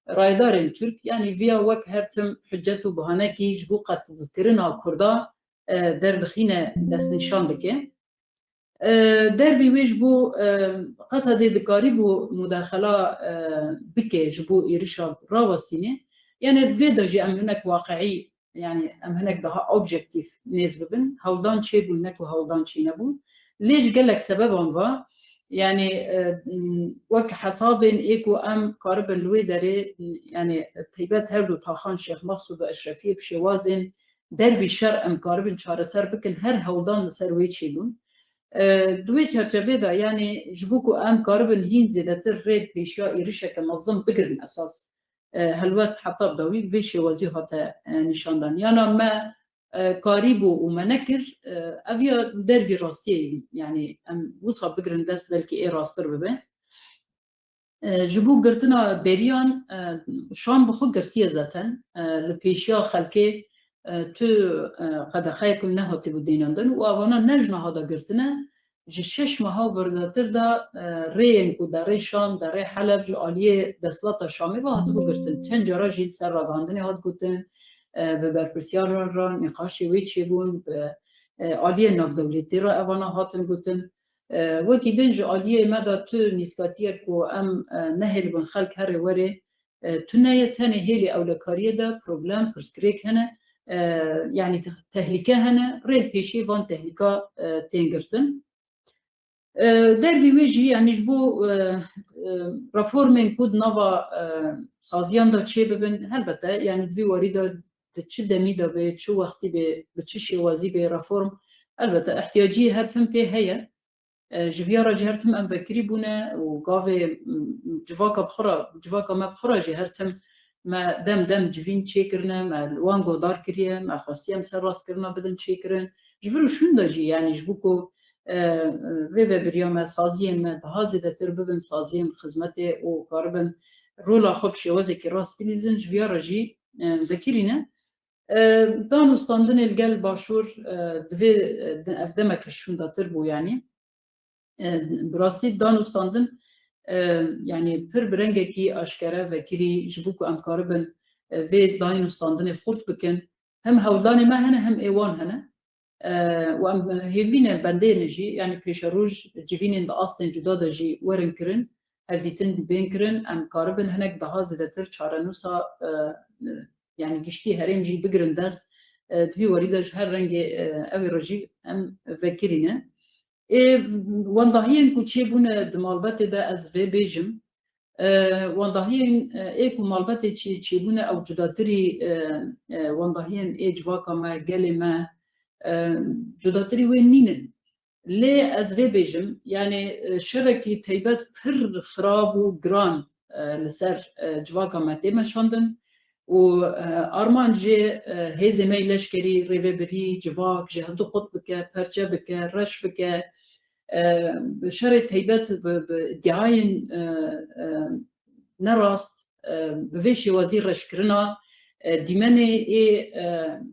rayedarên Tirk, yanî viya wek her tim hicet û bahanekî ji bo qetilkirina Kurda, e, derdixîne, destnîşan dike. E, dervî wê ji bo, e, Qesedê dikarîbû mudaxela, e, bike ji bo êrişa rawestînê. Yanî vê de jî em hinek waqiî, yanî em hinek daha objektîf nêz bibin. Hewldan çêbûn, ne ku hewldan çênebûn. Lê ji gelek sebeban ve, yanî, e, wek hesabên ê ku em karibin li wê derê, yanî taybet her du taxan Şêx Mexsûd û Eşrefiyê bi şêwazên dervî şer em karibin çareser bikin, her hewldan li ser wê çêbûn. E, di wê çerçevê de, yanî ji bo ku em karibin hîn zêdetir rê pêşiya êrişeke mezin bigirin esas, e, helwest heta bi dawî vê şêwazî hate, e, nîşandan. Yana me, e, karîbû û me nekir, e, ev ya dervî rastiyê, yanî em wisa bigirin dest belkî ê rasttir bibe. E, ji bo girtina beriyan, e, Şam bi xwe girtiye zaten. E, li pêşiya xelkê, e, tu, e, qedexeyek nehatibû dênandin û avana ne ji niha de girtine, ji şeş meha vêrdetir de, e, rêyên ku derê Şam, derê Heleb ji aliyê desthilata Şamê ve hatibû girtin. Çend cara jî li ser ragihandinê hat gotin, e, bi berpirsiyaran re nîqaşê wê çêbûn, bi, e, aliyê navdewletî re evana hatin gotin. E, wekî din ji aliyê me de tu nîskatiyek ku em, e, nehêlibin xelk herê werê, e, tune ye, tenê hêlê ewlekariyê de problem, pirsgirêk hene, e, yanî te-, tehlîke hene, rê li pêşiyê van tehlîka, e, tên girtin. E, dervî wê jî, yanî ji bo, e, e, reformên ku di nava, e, saziyan de çêbibin, helbete, yanî di vî warî de di çi demî de bê, çi wextî bê, bi çi şêwazî bê reform, helbete ihtiyacî her tim pê heye. E, ji viya re jî her tim em vekirî bûne û gavê, m, civaka bi xwe re, civaka me bi xwe re jî her tim me dem dem civîn çêkirine, me li wan guhdar kiriye, me xwestiye em ser rastkirina bidin çêkirin. Ji vir û şûn de jî, yanî ji bo ku, e, rêvebiriya me, saziyên me daha zêdetir bibin saziyên xizmetê û karibin rola xwe bi şêwazekî rast bilîzin, ji viya re jî, e, vekirî ne. E, dan û standinê li gel Başûr, e, divê, e, ev demeke şûndatir bû, yanî. E, bi rastî dan û standin, e, yanî pir bi rengekî aşkere vekirî ji bo ku em karibin, e, vê dayîn û standinê xurt bikin. Hem hewldanê me hene, hem ê wan hene. E, û em hêvî ne bendê ne jî, yanî pêşeroj civînên di astên cuda de jî werin kirin, hevdîtin bên kirin, em karibin hinek daha zêdetir çarenûsa, e, e, yanî giştî herêm jî bigirin dest. E, di vî warî de ji her rengê, e, ew ê re jî em vekirî ne. Ê wendahiyên ku çêbûne di malbetê de ez vê bêjim, e, wendahiyên, e, ê ku malbetê çê-, çêbûne ew cudatirî, e, e, wendahiyên ê civaka me, gelê me, e, cudatirî wê nînin. Lê ez vê bêjim, yanî, e, şerekî teybet pir xirab û giran, e, li ser, e, civaka me tê meşandin û, e, armanc jê, e, hêzê me yê leşkerî, rêvebirî, civak ji hevdu qut bike, perçe bike, reş bike. E, şerê teybet bi, bi îdiayên, e, e, nerast, e, bi vê şêwazî reşkirina, e, dîmenê ê, e,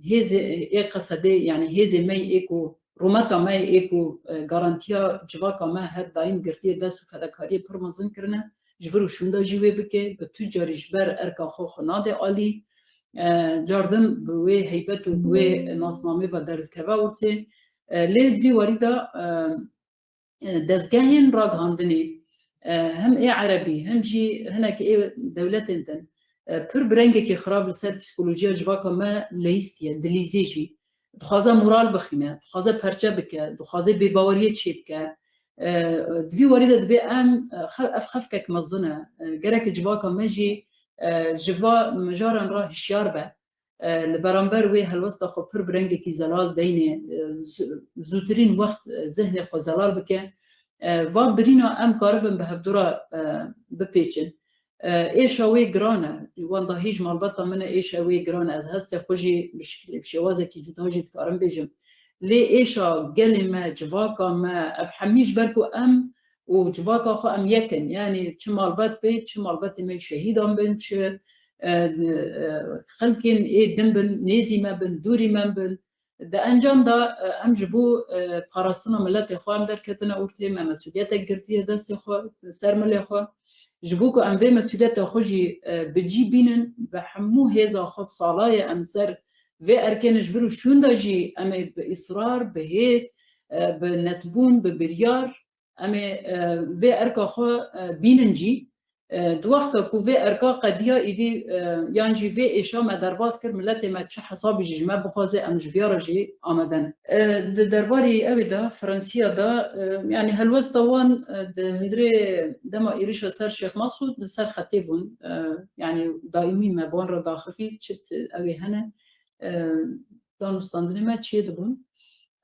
hêzê ê Qesedê, yanî hêzê me ê ku rûmeta me ê ku, e, garantiya civaka me her daîm girtiye dest û fedekariyê pir mezin kirine, ji vir û şûnda jî wê bike, bi tu carî ji ber erka xwe xwe nade alî. E, cardin bi wê heybet û bi wê nasnamê ve derzikeve ortê. E, lê di vî warî de, e, e, dezgehên ragihandinê, e, hem ê erebî, hem jî hinek ê dewletên din, e, pir bi rengekî xirab li ser psîkolojiya civaka me leyîstiye, dilîzê jî. Dixwaze moral bixîne, dixwaze perçe bike, dixwaze bêbaweriyê çêbike. E, di vî warî de dibê em, e, xe-, ev xefkek mezin e. E, gerek civaka me jî, e, ji va mijaran re hişyar be. E, li beramber wê helwesta xwe pir bi rengekî zelal deynê, e, zu-, zûtirîn wext, e, zihnê xwe zelal bike. E, van birîna em karibin bi hevdû re, e, bipêçin. E, êşa wê giran e. Wenda hîj malbata min e, êşa wê giran e. Ez hestê xwe jî bi şekilê, bi şêwazekî cuda jî dikarim bêjim. Lê êşa gelê me, civaka me, ev hemî ji ber ku em û civaka xwe em yek in. Yanî çi malbat bê, çi malbatê me şehîdan bin, çi, e, e, xelkên ê din bin, nêzî me bin, dûrî me bin. Di encam de, e, em ji bo, e, parastina miletê xwe em derketine ortê, me mesûliyetek girtiye destê xwe, ser milê xwe. Ji bo ku em vê mesûliyeta xwe jî, e, bi cî bînin, bi hemû hêza xwe bi salayê em ser vê erkê ne ji vir û şûn de jî em ê bi israr, bi hêz, e, bi netbûn, bi biryar, em ê, e, vê erka xwe, e, bînin cî. E, di wexta ku vê erka qediya, îdî, e, yan jî vê êşa me derbas kir, miletê me çi hesabî jî ji me bixwaze, em ji viya re jî amade ne. E, di derbarî ewê de, Fransiya de, e, yanî helwesta wan, e, di hundirê dema êrişa ser Şêx Mesûd li ser xetê bûn. E, yanî daîmî me bi wan re daxivî, çi t-, ewê hene, e, danûstandinê me çê dibûn.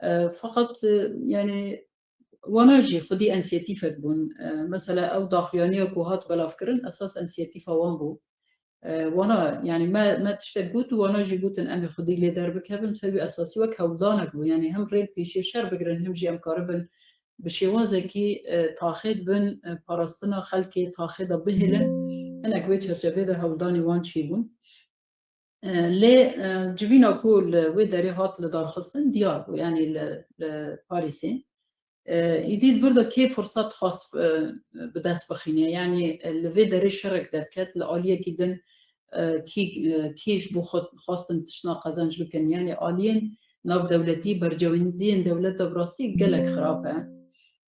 E, feqet, e, yanî wana jî xwedî ensiyetîfek bûn. E, mesela ew daxuyaniya ku hat belavkirin esas ensiyetîfa wan bû. E, wana, yanî me, me tiştek got û wana jî gotin em ê xwedî lê derbikevin, ser wî esasî wek hewldanek bû. Yanî hem rê li pêşiyê şer bigirin, hem jî em karibin bi şêwazekî, e, taxê dibin, e, parastina xelkê taxê de bihêlin. Hinek wê çerçevê de hewldanê wan çêbûn. E, lê, e, civîna ku li wê derê hat lidarxistin diyar bû, yanî li, li Parîsê. E, îdî di vir de kê firsat xwest, e, bi dest bixîne, yanî, e, li vê derê şerek derket, li aliyekî din, e, kî, e, kî ji bo xwe xwestin tiştna qezenc bikin, yanî aliyên navdewletî, berjewendiyên dewleta bi rastî gelek xirab e.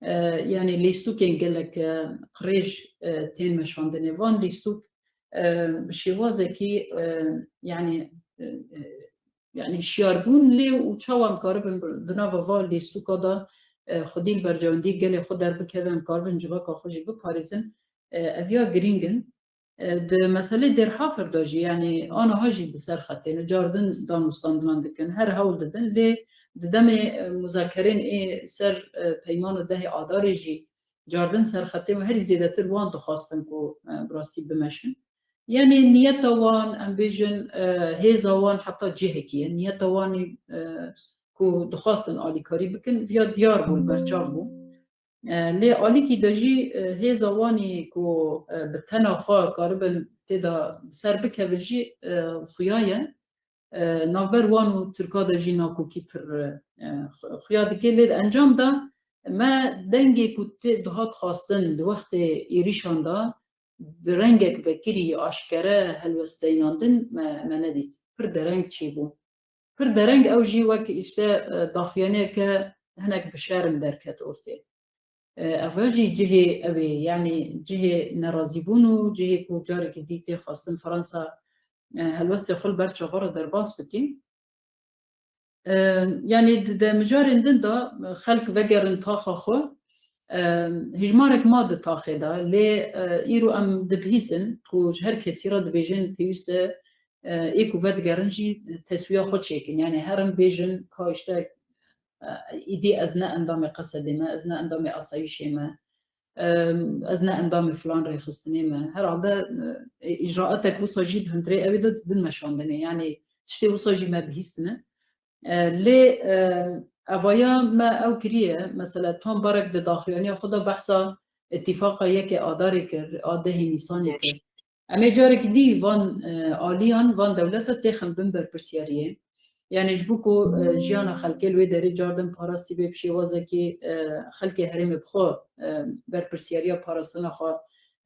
E, yanî lîstûkên gelek, e, qirêj, e, tên meşandinê. Van lîstûk e, bi şêwazekî, e, yanî, e, e, yanî şiyar bûn lê û çawa em karibin di nava va lîstûka de, e, xwedî li berjewendî gelê xwe derbikevin, em karibin civaka xwe jî biparêzin, e, ev ya girîng in. E, di meselê Dêrhafer de jî, yanî aniha jî bi ser xetê ne, cardin danûstandinan dikin, her hewl didin, lê di demê, e, muzakerên ê ser, e, peymana dehê Adarê jî cardin ser xetê û herî zêdetir wan dixwastin ku, e, bi rastî bimeşin. Yanî niyeta wan, em bêjin, e, hêza wan heta cihekî ye. Niyeta wan, e, ku dixwastin alîkarî bikin, viya diyar bû, li ber çav bû. E, lê alîkî de jî, e, hêza wanî ku, e, bi tena xwe karibin tê de bi ser bikevin jî, e, xuya ye. E, navber wan û Tirka de jî nakokî pir, e, xu-, xuya dike, lê di encam de me dengê ku tê dihat xwestin di wextê êrîşan de bi rengek vekirî aşkere helwest deynandin me, me nedît. Pir dereng çêbû. Pir dereng ew jî wek îşte, e, daxuyaniyeke hinek bi şerm derket ortê. E, ev jî cihê ew ê, yanî cihê nerazîbûn û cihê ku carekî dî tê xwestin Fransa, e, helwestê xwe li ber çava re derbas bike. E, yanî di, di mijarên din de xelk vegerin taxa xwe, e, hejmarek ma di taxê de, lê, e, îro em dibihîsin ku ji her kesî re dibêjin pêwîst e, e, ê ku vedigerin jî teswiya xwe çêkin. Yanî herin bêjin ka îşte, e, îdî ez ne endamê Qesedê me, ez ne endamê asayîşê me, e, ez ne endamê filan rêxistinê me. Herhalde, e, îcraatek wisa jî di hundirê ewê de didin meşandinê. Yanî tiştê wisa jî me bihîstine. E, lê, e, evaya me ew kiriye, mesela Tom Barek di daxuyaniya xwe de behsa îtîfaqa yekê Adarê kir, a dehê Nîsanê kir. Em ê carekî dî van, e, aliyan, van dewleta têxin bin berpirsiyariyê. Yanî ji bo ku, e, jiyana xelkê li wê derê cardin parastî bê bi şêwazekî, e, xelkê herêmê bi xwe, e, berpirsiyariya parastina xwe,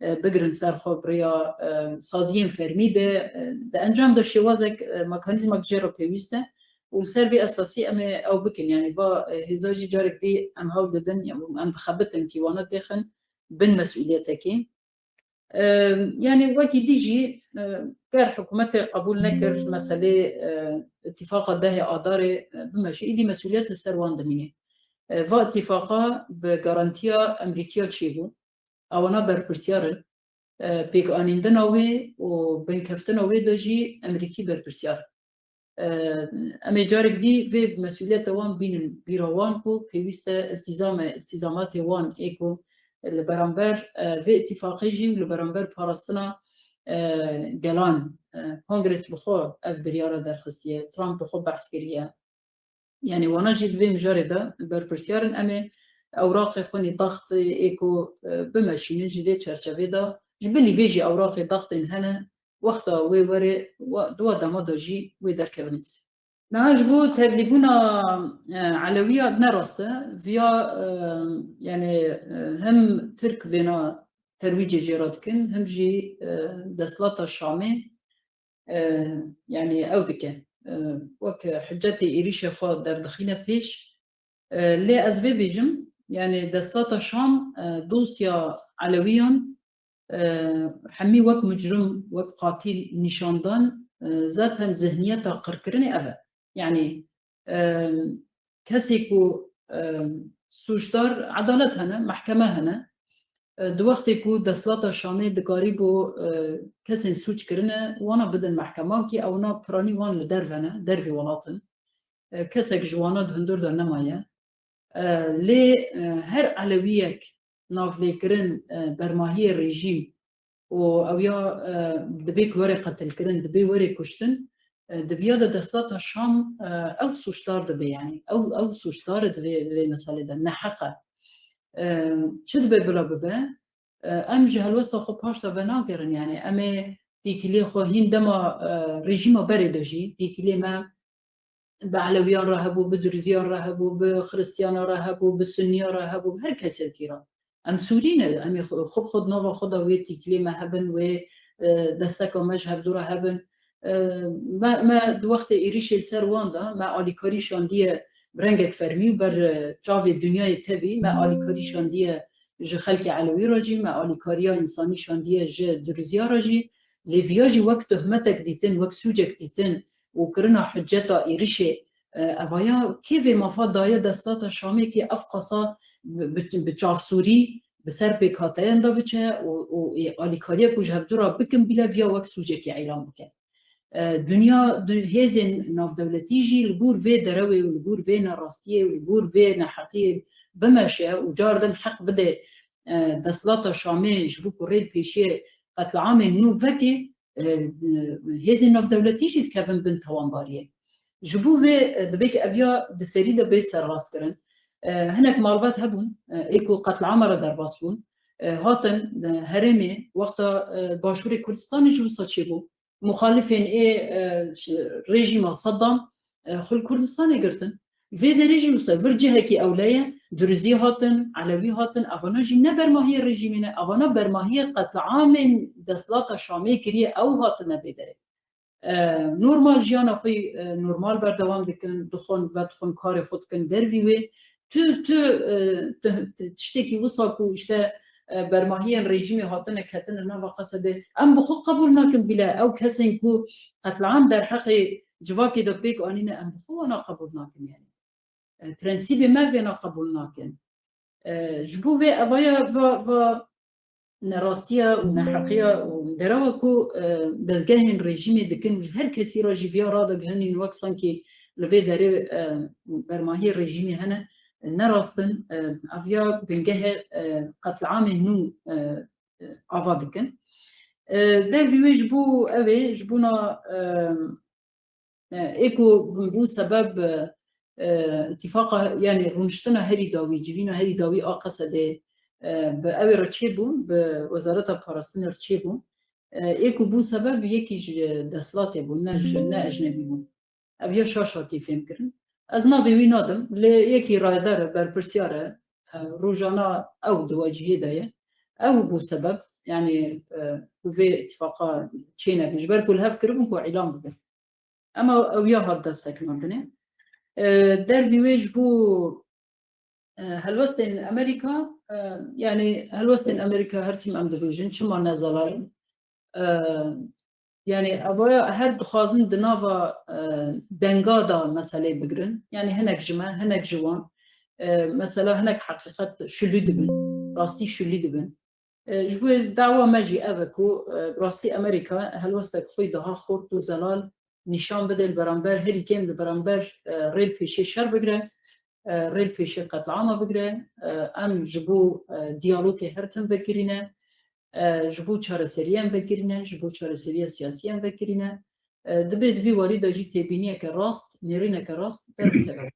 e, bigirin ser xwe bi rêya, e, saziyên fermî be, e, di encam de şêwazek, e, mekanîzmek jê re pêwîst e. û li ser vê esasî em ê ew bikin. Yanî va, e, hêza jî carek dî em hewl didin, em dixebitin kî wana têxin bin mesûliyetekî. E, yanî wekî dî jî, e, ger hikûmetê qebûl nekir meselê, e, îtîfaqa dehê Adarê, e, bimeşe, îdî mesûliyet li ser wan dimîne. E, va îtîfaqa bi garantiya Emerîkiya çêbû. Ewana berpirsyar in. E, pêkanîndina wê û binkeftina wê de jî Emerîkî berpirsyar. E, em ê carek dî vê mesûliyeta wan bînin bîra wan ku pêwîst e îltîzam e, îltîzamatê wan ê ku li beramber, e, vê îtîfaqê jî û li beramber parastina, e, gelan, e, Kongres bi xwe ev biryara derxistiye, Trump bi xwe behs kiriye. Yanî wana jî di vê mijarê de berpirsyar in, em ê ewraqê xwe nî daxtê ê ku, e, bimeşînin ji vê çerçevê de, ji bilî vê jî ewraqê daxtên hene, wexta wê were, wa-, di wa dema de jî wê derkevin. Niha ji bo tevlîbûna, e, Elewiya ne rast e. Viya, e, yanî, e, him Tirk vêna terwîcê jê re dikin, him jî, e, desthilata Şamê, e, yanî ew dike. E, wek hicetê êrîşê xwe derdixîne pêş. E, lê ez vê bêjim, yanî desthilata Şam, e, dosya Elewiyan, e, hemî wek mucrim, wek qatîl nîşan dan, e, zaten zihniyeta qirkirinê ev e. Yanî, e, kesê ku, e, sûcdar, edalet hene, mehkeme hene. E, di wextê ku desthilata Şamê dikarîbû, e, kesên sûc kirine, wana bidin mehkeman kî ewna piranî wan li derve ne, dervî welat in. E, kesek ji wana di hundir de nemaye. E, lê, e, her Elewiyek navlêkirin, e, bermahiyê rejîm û ew ya, e, dibê ku were qetilkirin, dibê were kuştin, e, di viya de desthilata Şam, e, ew sûcdar dibe, yanî ew, ew sûcdar e di vê, vê meselê de, neheq e. E, çi dibe bila bibe? E, em ji helwesta xwe paş de venagerin, yanî em ê têkiliyê xwe hîn dema, e, rejîma berê de jî têkiliyê me bi Elewiyan re hebû, bi Durziyan re hebû, bi Xiristiyanan re hebû, bi Sunniyan re hebû, bi her kesekî re. Em Sûrî ne, em ê xwe, xwe bi xwe di nava xwe de wê tîkilê me hebin, wê, e, desteka me ji hevdû re hebin. E, me, me di wextê êrîşê li ser wan de, me alîkarî şandiye bi rengek fermî û ber, e, çavê dinyayê tevî, me alîkarî şandiye ji xelkê Elewî re jî, me alîkariya însanî şandiye ji Durziya re jî. Lê viya jî wek tohmetek dîtin, wek sûcek dîtin û kirina hiceta êrişê, e, evaya kê vê mafa daye desthilata Şamê kî ev qasa bi, bi, bi çavsûrî bi ser pêkhateyan de biçe û, û ê alîkariya ku ji hevdû re bikin bîle viya wek sûcekê îlan bike. E, dinya, du-, hêzên navdewletî jî li gor vê derewê û li gor vê nerastiyê û li gor vê neheqiyê bimeşe û cardin heq bide, e, desthilata Şamê ji bo ku rê li pêşiyê qetliamên nû vekê, e, hêzên navdewletî jî dikevin bin tawanbariyê. Ji bo vê, e, dibe ku ev ya di serî de bê serrastkirin. E, hinek malbat hebûn, e, ê ku qetliama re derbas bûn, e, hatin, e, herêmê wexta, e, Başûrê Kurdistanê jî wisa çêbû. Muxalifên ê, e, ş-, rejîma Seddam, e, xwe li Kurdistanê girtin. Vê derê jî wisa vir cihekî ewle ye, Durizî hatin, Elewî hatin, evana jî ne bermahiyê rejîmê ne, evana bermahiyê qetliamên desthilata Şamê kiriye, ew hatine vê derê. E, normal jiyana xwe, e, normal berdewam dikin, dixwin, vedixwin, karê xwe dikin dervî wê. Tu, tu, e, tu, tu tiştekî wisa ku işte, e, bermahiyên rejîmê hatine ketine nava Qesedê, em bi xwe qebûl nakin bîle ew kesên ku qetliam derheqê civakê de pêk anîne, em bi xwe wana qebûl nakin yani. E, prensîbê me vêna qebûl nakin. E, ji bo vê evaya va, va nerastiya û neheqiya û derewa ku, e, dezgehên rejîmê dikin, ji her kesî re jî viya radigihin wek sankî li vê derê, e, bermahiyê rejîmê hene, ne rast in, e, ev ya bingehê, e, qetliamên nû, e, e, ava dikin. E, dervî wê ji bo ew ê, ji bona, e, e, ê ku bû sebeb, e, îtîfaqa, yanî rûniştina herî dawî, civîna herî dawî a Qesedê, e, bi ew ê re çêbû, bi Wezareta Parastinê re çêbû. E, ê ku bû sebeb yekî ji desthilatê bû, ne ji, ne ejnebî bû. Ev ya şaş hatî fêmkirin. Ez navê wî nadim, lê yekî rayedarê, berpirsyar e, e, rojana ew di wecihê de ye. Ew bû sebeb, yanî, e, ku vê îtîfaqa çênebin. Ji ber ku li hev kiribûn ku îlan bibin. Ema ew ya hat dest sekinandinê. E, dervî wê ji bo e, helwestên Amerîka, e, yanî helwestên Amerîka her tim em dibêjin, çima ne zelal in? E, yanî evaya her dixwazin di nava e, denga da meseleyê bigirin. Yanî hinek ji me, hinek ji wan. E, mesela hinek heqîqet şilî dibin, rastî şilî dibin. E, ji bo dawa me jî ev e ku e, rastî Amerîka helwestek xwe daha xurt û zelal nîşan bide li beramber herî kêm li beramber e, rêl pêşê şer bigire, e, rêl pêşê qetlama bigire. E, em ji bo e, diyalogê her tim vekirîne, e, ji bo çareseriyê em vekirîne, ji bo çareseriya siyasî em vekirîne. E, dibê di vî warî de jî têbîniyeke rast, nêrîneke rast derkeve.